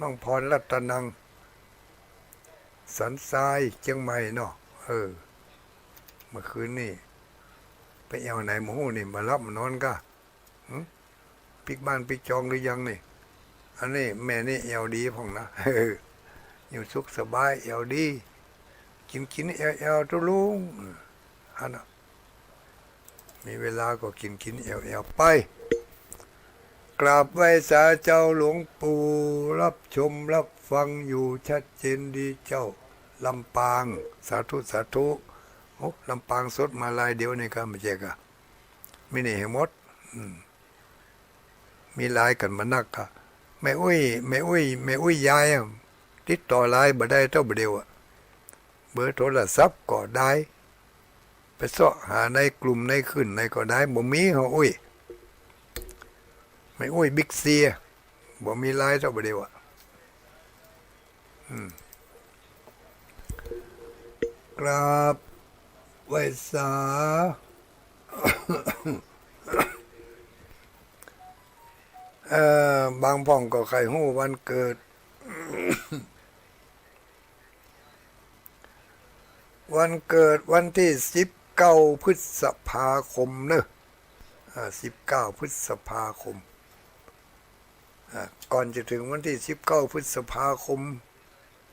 น้องพรรัตนัง สันทราย เจียงใหม่เนาะ เออ เมื่อคืนนี่ไปแอ่วไหนบ่ฮู้นี่ บ่หลับบ่นอนกา หึ ปิ๊กบ้านปิ๊กจองหรือยังนี่ อันนี้แม่นี่แอ่วดีพ่องนะ อยู่สุขสบายแอ่วดี กิ๋นกิ๋นแอ่วแอ่วตุ๊ลุง อันน่ะ มีเวลาก็กิ๋นกิ๋นแอ่วแอ่วไป กราบไหว้สาเจ้าหลวงปู่ รับชมรับฟังอยู่ชัดเจนดีเจ้า ลำปาง สาธุ สาธุ โอ้ ลำปางสดมาลายเดียวนี่กา บ่ใจ้กา มีนี่หื้อหมด อืม มีลายกั๋นมานักกา แม่อุ๊ย แม่อุ๊ย แม่อุ๊ยยายอะ ติดต่อลายบ่ได้เต้าบ่าเดี่ยวอะ เบอร์โทรศัพท์ก็ได้ ไปเซาะหาในกลุ่มในขึ้นไหนก็ได้ บ่มี แม่อุ๊ย แม่อุ๊ยบิ๊กซีอะ บ่มีลายเต้าบ่าเดี่ยวอะ อืม กราบไหว้สา เอ่อ บางพ่องก็ใค่ฮู้วันเกิด วันเกิดวันตี้สิบเก้าพฤษภาคมเนาะ อ่า สิบเก้าพฤษภาคม อ่า ก่อนจะเถิงวันตี้สิบเก้าพฤษภาคม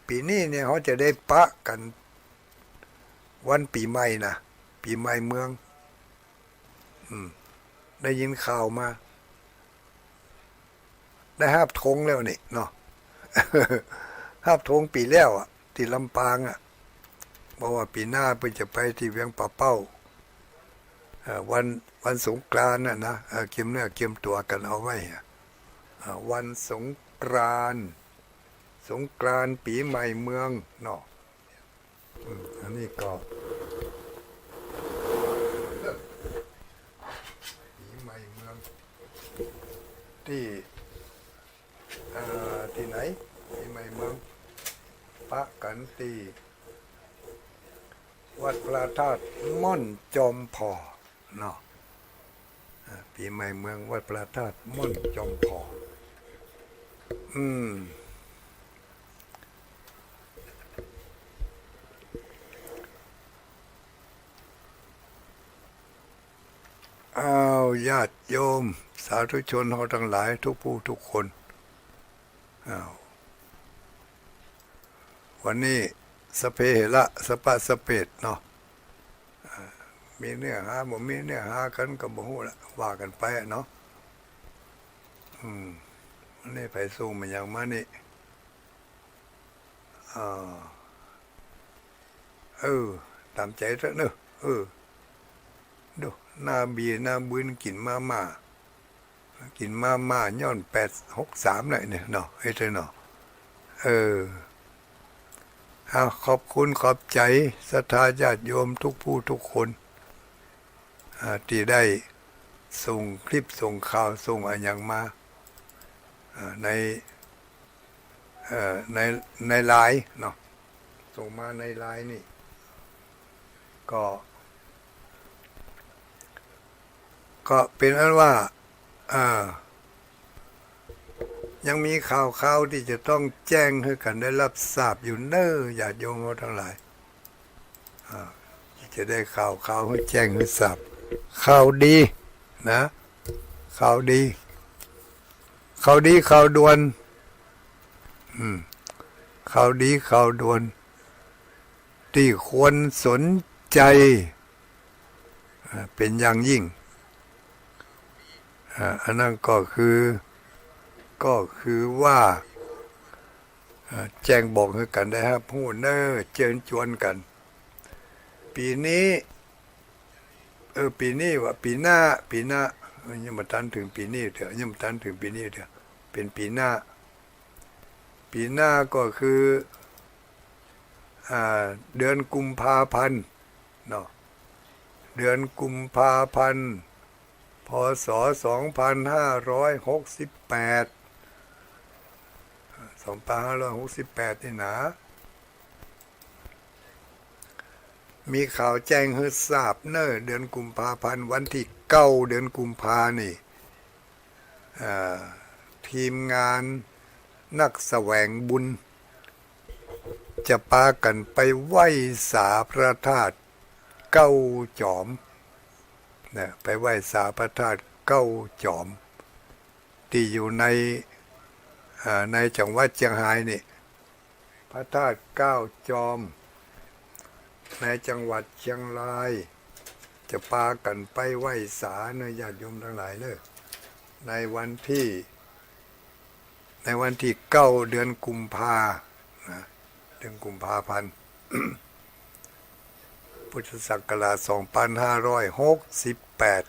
ปี๋นี้เนี่ย เฮาจะได้ปะกั๋นวันปี๋ใหม่นะ ปี๋ใหม่เมือง อืม ได้ยินข่าวมา ได้ฮาบธงแล้วนี่เนาะ ฮาบธงปี๋แล้วอะ ตี้ลำปางอะ เพราะว่าปี๋หน้าเปิ้นจะไปตี้เวียงป่าเป้า เอ่อ วัน วันสงกรานต์น่ะนะ เอ่อ เกียมเนื้อเกียมตั๋วกั๋นเอาไว้อะ อ่า วันสงกรานต์ สงกรานต์ปี๋ใหม่เมืองเนาะ อืม อันนี้ก็ ปี๋ใหม่เมือง ตี้ เอ่อ ตี้ไหน ปี๋ใหม่เมือง ปะกั๋นตี้ วัดพระธาตุม่อนจอมผ่อเนาะ อ่า ปี๋ใหม่เมืองวัดพระธาตุม่อนจอมผ่อ อืม อ้าว ญาติโยม สาธุชนเฮาตังหลาย ทุกผู้ทุกคน อ้าว วันนี้ สัพเพเหระ สัพพะสัพเพเหตุ เนาะ อ่า มีเนื้อหา บ่มีเนื้อหากั๋นก็บ่ฮู้ละ ว่ากั๋นไปอะเนาะ อืม อันนี้ใผส่งมาหยังมานี่ อ่า เออ ต๋ามใจ๋เต๊อะเนาะ เออ ดู หน้าเบียร์หน้าบืนกิ๋นมาม่า กิ๋นมาม่าย้อนแปดหกสามเลยเนี่ยเนาะ ไอ้เต๊อะเนาะ เออ เอา ขอบคุณขอบใจ๋ศรัทธาญาติโยมทุกผู้ทุกคน อ่า ตี้ได้ส่งคลิปส่งข่าวส่งอะหยังมา อ่า ใน เอ่อ ใน ในไลน์เนาะ ส่งมาในไลน์นี่ ก็ ก็เป๋นอันว่า อ่า ยังมีข่าวๆ ตี้จะต้องแจ้งหื้อกั๋นได้ฮับทราบอยู่เน่อ ญาติโยมเฮาตังหลาย อ่า จะได้ข่าวๆ หื้อแจ้งหื้อทราบ ข่าวดีนะ ข่าวดี ข่าวดีข่าวด่วน อืม ข่าวดีข่าวด่วน ตี้ควรสนใจ๋ อ่า เป๋นอย่างยิ่ง อ่า อันนั้นก็คือ ก็คือว่า อ่า แจ้งบอกหื้อกั๋นได้ฮับฮู้เน่อ เจิญจวนกั๋น ปี๋นี้ เออ ปี๋นี้วะ ปี๋หน้า ปี๋หน้า เออ ยังบ่ตันเถิงปี๋นี้เตื้อ ยังบ่ตันเถิงปี๋นี้เตื้อ เป๋นปี๋หน้า ปี๋หน้าก็คือ อ่า เดือนกุมภาพันธ์เนาะ เดือนกุมภาพันธ์ พ.ศ. สองพันห้าร้อยหกสิบแปด สองพันห้าร้อยหกสิบแปด นี่นะ มีข่าวแจ้งหื้อทราบเน่อ เดือนกุมภาพันธ์ วันตี้เก้า เดือนกุมภานี่ อ่า ทีมงานนักแสวงบุญ จะปากั๋นไปไหว้สาพระธาตุเก้าจอม นะ ไปไหว้สาพระธาตุเก้าจอม ตี้อยู่ใน อ่า ในจังหวัดเจียงฮายนี่ พระธาตุเก้าจอม ในจังหวัดเจียงราย จะปากั๋นไปไหว้สาเน่อ ญาติโยมตังหลายเน่อ ในวันตี้ ในวันตี้เก้า เดือนกุมภา นะ เดือนกุมภาพันธ์ พุทธศักราช สองพันห้าร้อยหกสิบแปด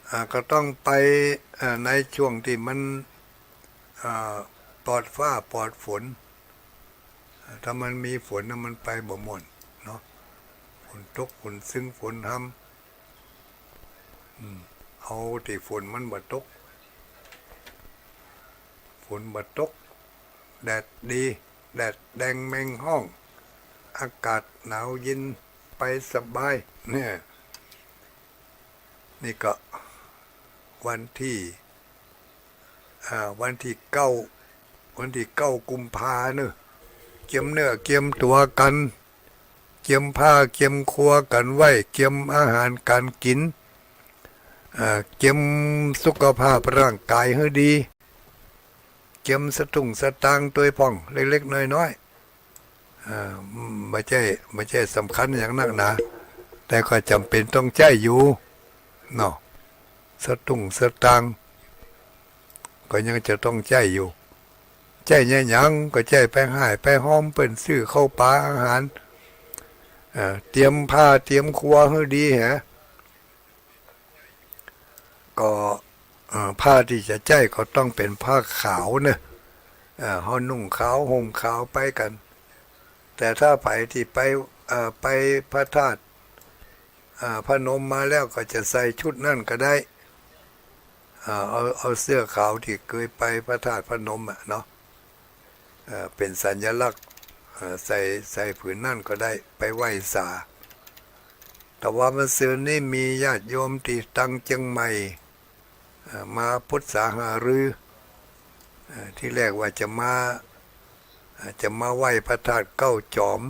อ่า ก็ต้องไป อ่า ในช่วงตี้มัน อ่า ปลอดฟ้าปลอดฝน อ่า ถ้ามันมีฝนนะ มันไปบ่ม่วนเนาะ ฝนตก ฝนซึ่ง ฝนฮำ อืม เอาตี้ฝนมันบ่ตก ฝนบ่ตก แดดดี แดดแดงแมงฮ้อง อากาศหนาวเย็น ไปสบาย เนี่ย นี่ก็วันตี้ อ่า วันตี้เก้า วันตี้เก้ากุมภาเนอะ เกียมเนื้อเกียมตั๋วกั๋น เกียมผ้าเกียมครัวกั๋นไว้ เกียมอาหารก๋านกิ๋น อ่า เกียมสุขภาพร่างก๋ายหื้อดี เกียมสตุ้งสตางค์ตวยพ่อง เล็กๆ น้อยๆ อ่า บ่ใจ้ บ่ใจ้สำคัญหยังนักหนา แต่ก็จ๋ำเป๋นต้องใจ๊อยู่เนาะ สตุ้งสตางค์ก็ยังจะต้องใจ๊อยู่ ใจ๊เยียะหยัง ก็ใจ๊ไปฮ่ายไปฮอมเปิ้น ซื้อข้าวป๋าอาหาร เอ่อ เตรียมผ้าเตรียมครัวหื้อดีแหะ ก็ เอ่อ ผ้าตี้จะใจ๊ก็ต้องเป๋นผ้าขาวเนอะ เอ่อ เฮานุ่งขาวห่มขาวไปกั๋น แต่ถ้าใผตี้ไป เอ่อ ไปพระธาตุ เอ่อ พนมมาแล้วก็จะใส่ชุดนั้นก็ได้ เอ่อ เอา เอาเสื้อขาวตี้เกยไปพระธาตุพนมอะเนาะ เอ่อ เป๋นสัญลักษณ์ เอ่อ ใส่ ใส่ผืนนั้นก็ได้ ไปไหว้สา แต่ว่าเมื่อซืนนี้มีญาติโยมตี้ตังเจียงใหม่ เอ่อ มาปรึกษาหารือ เอ่อ ตี้แรกว่าจะมา เอ่อ จะมาไหว้พระธาตุเก้าจอม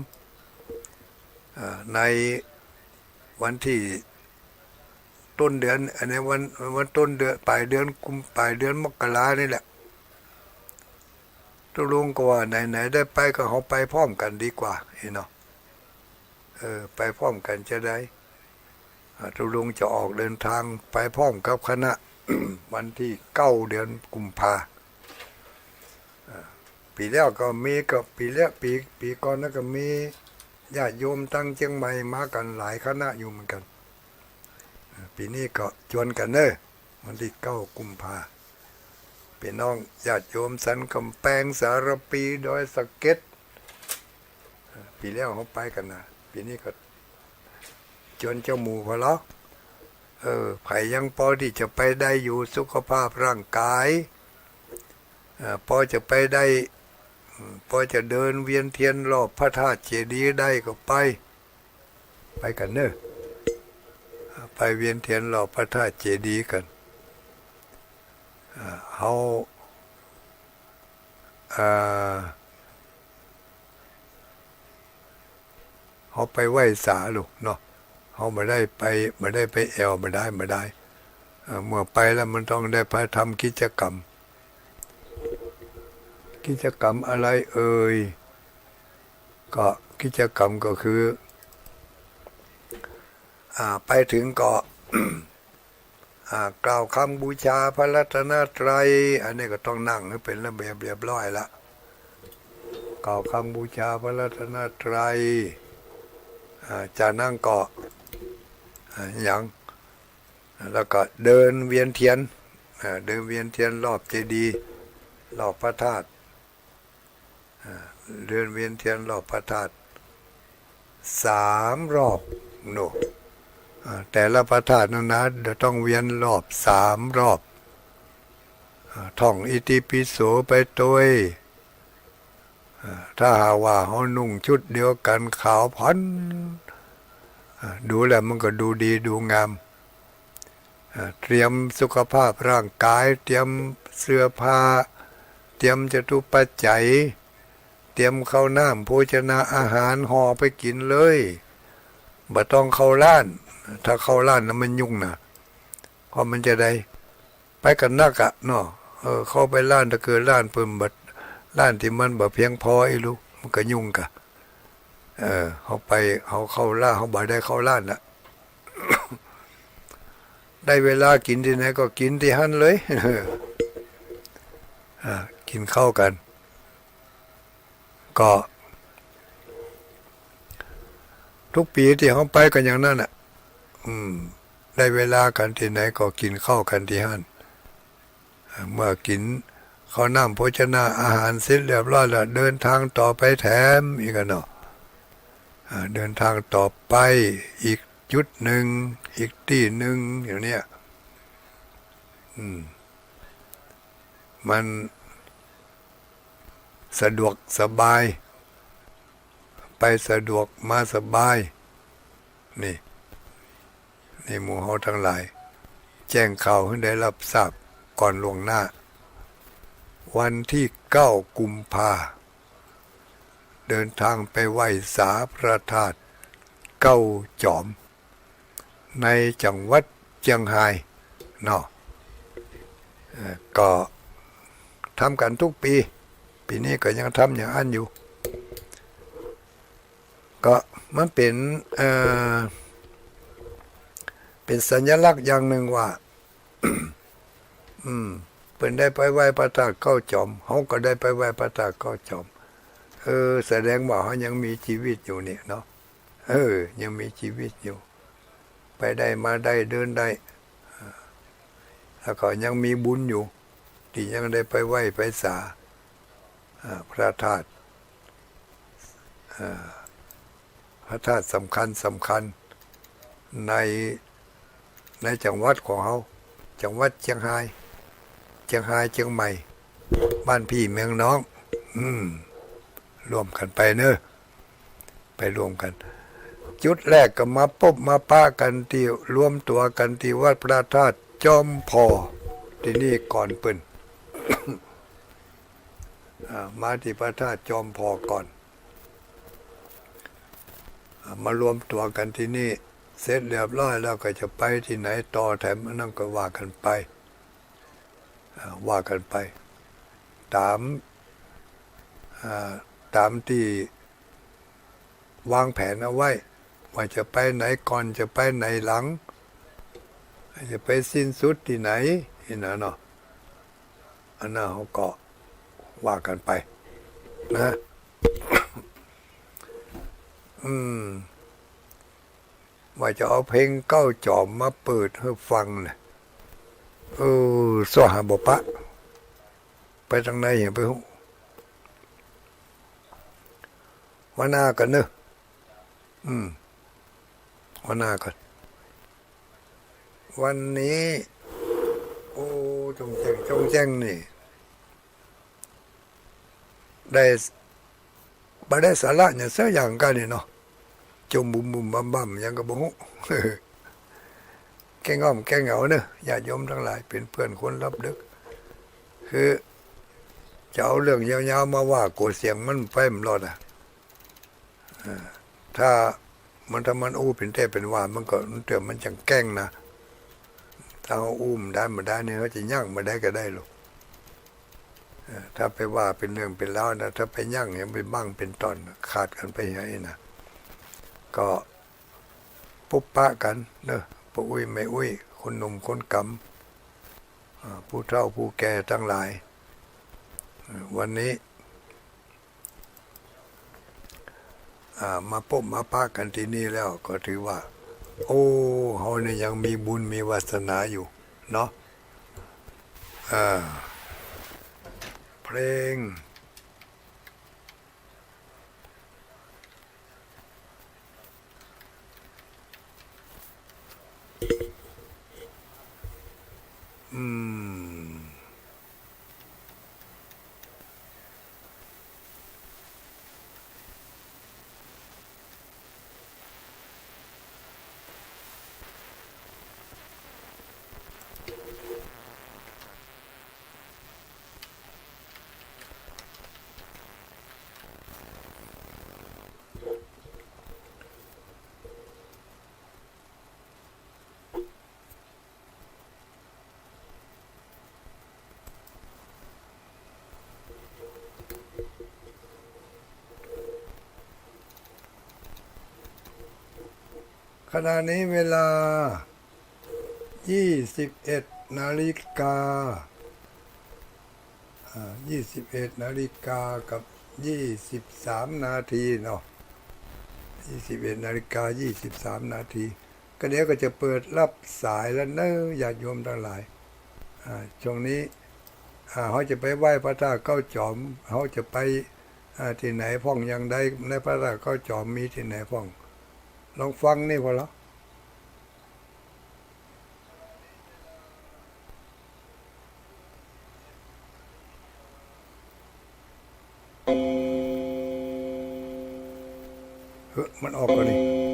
เอ่อ ในวันตี้ต้นเดือน อันนี้วัน วันต้นเดือน ป๋ายเดือนกุม ป๋ายเดือนมกรานี่แหละ ตุ๊ลุงก็ว่าไหนๆ ได้ไปก็เฮาไปพร้อมกั๋นดีกว่า เนาะ เออ ไปพร้อมกั๋นจะได้ อ่า ตุ๊ลุงจะออกเดินทางไปพร้อมกับคณะ วันตี้เก้าเดือนกุมภา อ่า ปี๋แล้วก็มี ก็ปี๋แล้ว ปี๋ ปี๋ก่อนนั้นก็มีญาติโยมตังเจียงใหม่มากั๋นหลายคณะอยู่เหมือนกั๋น อ่า ปี๋นี้ก็จวนกั๋นเน่อ วันตี้เก้ากุมภา ปี้น้องญาติโยมสันก๋ำแปง สารภี ดอยสะเก็ด ปี๋แล้วเฮาไปกั๋นนะ ปี๋นี้ก็จวนเจ้าหมู่พอลอ เออ ใผยังปอตี้จะไปได้อยู่ สุขภาพร่างก๋าย เอ่อ ปอจะไปได้ ปอจะเดินเวียนเตียนรอบพระธาตุเจดีย์ได้ก็ไป ไปกั๋นเน่อ ไปเวียนเตียนรอบพระธาตุเจดีย์กั๋น อ่า เฮา อ่า เฮาไปไหว้สาลูกเนาะ เฮาบ่ได้ไป บ่ได้ไปแอ่ว บ่ได้ บ่ได้ เอ่อ เมื่อไปแล้วมันต้องได้ไปทำกิจกรรม กิจกรรมอะไรเอ่ย ก็กิจกรรมก็คือ อ่า ไปเถิงก็ อ่า กล่าวกำบูชาพระรัตนตรัย อันนี้ก็ต้องนั่งหื้อเป๋นระเบียบเรียบร้อยละ กล่าวกำบูชาพระรัตนตรัย อ่า จากนั้นก็ อ่า หยัง แล้วก็เดินเวียนเตียน อ่า เดินเวียนเตียนรอบเจดีย์ รอบพระธาตุ อ่า เดินเวียนเตียนรอบพระธาตุสามรอบโน่น อ่า แต่ละพระธาตุนั้นนะ จะต้องเวียนรอบสามรอบ อ่า ท่องอิติปิโสไปตวย อ่า ถ้าหากว่าเฮานุ่งชุดเดียวกั๋นขาวผ่อน อ่า ดูแล้วมันก็ดูดีดูงาม อ่า เตรียมสุขภาพร่างก๋าย เตรียมเสื้อผ้า เตรียมจตุปัจจัย เตรียมข้าวน้ำโภชนาอาหาร ห่อไปกิ๋นเลย บ่ต้องเข้าร้าน ถ้าเข้าร้านนะมันยุ่งนะ เพราะมันจะได้ ไปกั๋นนักอะเนาะ เออ เข้าไปร้าน ถ้าเกิดร้านเปิ้นบ่ ร้านตี้มันบ่เพียงพออี้ลูก มันก็ยุ่งก่ะ เออ เฮาไป เฮาเข้าร้าน เฮาบ่ได้เข้าร้านละ ได้เวลากิ๋นตี้ไหนก็กิ๋นตี้หั้นเลย อ่า กิ๋นข้าวกั๋น ก็ ทุกปี๋ตี้เฮาไปกั๋นอย่างนั้นน่ะ อืม ได้เวลากั๋นตี้ไหนก็กิ๋นข้าวกั๋นตี้หั้น อ่า เมื่อกิ๋นข้าวน้ำโภชนาอาหารเสร็จเรียบร้อยแล้ว เดินทางต่อไปแถมอีกอะเนาะ อ่า เดินทางต่อไปอีกจุดนึ่ง อีกตี้นึ่ง อย่างเนี้ย อืม มัน สะดวกสบาย ไปสะดวกมาสบาย นี่ นี่หมู่เฮาตังหลาย แจ้งข่าวหื้อได้ฮับทราบก่อนล่วงหน้า วันตี้เก้ากุมภา เดินตางไปไหว้สาพระธาตุเก๊าจ๋อม ในจังหวัดเจียงฮายเนาะ เอ่อ ก็ทำกั๋นกู้ปี๋ ปี๋นี้ก็ยังทำอย่างอั้นอยู่ ก็มันเป๋น เอ่อ เป๋นสัญลักษณ์อย่างนึ่งว่า อืม เปิ้นได้ไปไหว้พระธาตุเก๊าจ๋อม เฮาก็ได้ไปไหว้พระธาตุเก๊าจ๋อม เออ แสดงว่าเฮายังมีจีวิตอยู่เนี่ยเนาะ เออ ยังมีจีวิตอยู่ ไปได้มาได้ เดินได้ แล้วก็ยังมีบุญอยู่ ตี้ยังได้ไปไหว้ไปสา อ่า พระธาตุ อ่า พระธาตุสำคัญสำคัญ ใน ในจังหวัดของเฮา จังหวัดเจียงฮาย เจียงฮาย เจียงใหม่ บ้านพี่เมืองน้อง อืม ร่วมกั๋นไปเนาะ ไปร่วมกั๋น จุดแรกก็มาปบมาปะกั๋นตี้ รวมตั๋วกั๋นตี้วัดพระธาตุจอมผ่อ ตี้นี่ก่อนเปิ้น อ่า มาตี้พระธาตุจอมผ่อก่อน อ่า มารวมตั๋วกั๋นตี้นี่ เสร็จเรียบร้อยแล้วก็จะไปตี้ไหนต่อแถมอันนั้นก็ว่ากั๋นไป อ่า ว่ากั๋นไป ต๋าม อ่า ต๋ามตี้วางแผนเอาไว้ ว่าจะไปไหนก่อน จะไปไหนหลัง จะไปสิ้นสุดตี้ไหน นี่นะเนาะ อันนั้นเฮาก็ว่ากั๋นไปนะ อืม ว่าจะเอาเพลงเก๊าจ๋อมมาเปิดหื้อฟังนะ เออ เซาะหาบ่ปะ ไปตางไหนยังไปฮู้ วันหน้ากั๋นเนาะ อืม วันหน้ากั๋น วันนี้ โอ้ จ่องแจ้ง จ่องแจ้งนี่ ได้ บ่ได้สาระหยังสักอย่างกั๋นนี่เนาะ จ่มบุ่มบุ่มบ่ำบ่ำหยังก็บ่ฮู้ แก้ง่อมแก้เหงาเนาะ ญาติโยมตังหลาย เป๋นเปื้อนคนลับดึก คือ จะเอาเรื่องยาวๆ มาว่า กั๋วเสียงมันไปบ่รอดอะ อ่า ถ้ามัน ถ้ามันอู้เป๋นแต๊เป๋นว่า มันก็ มันเตื้อมันจังแก้งนะ ถ้าเฮาอู้บ่ได้ บ่ได้นี่ เฮาจะยั้งบ่ได้ก็ได้ลูก เอ่อ ถ้าไปว่าเป๋นเรื่องเป๋นราวนะ ถ้าไปยั้งยังเป๋นบ้างเป๋นต๋อน ขาดกั๋นไปอย่างนี้นะ ก็ปบปะกั๋นเนาะ ป้ออุ๊ยแม่อุ๊ย คนหนุ่มคนก๋ำ อ่า ผู้เฒ่าผู้แก่ตังหลาย เอ่อ วันนี้ อ่า มาปบมาปะกั๋นตี้นี่แล้วก็ถือว่า โอ้ เฮาเนี่ยยังมีบุญมีวาสนาอยู่เนาะ อ่า เพลง อืม ขณะนี้เวลา ยี่สิบเอ็ดนาฬิกา อ่า ยี่สิบเอ็ดนาฬิกากับยี่สิบสามนาทีเนาะ ยี่สิบเอ็ดนาฬิกายี่สิบสามนาที ก็เดี๋ยวก็จะเปิดฮับสายแล้วเนาะ ญาติโยมตังหลาย อ่า ช่วงนี้ อ่า เฮาจะไปไหว้พระธาตุเก๊าจ๋อม เฮาจะไป อ่า ตี้ไหนพ่องอย่างใด ในพระธาตุเก๊าจ๋อมมีตี้ไหนพ่อง ลองฟังนี่พอละ เฮ้อ มันออกแล้วนี่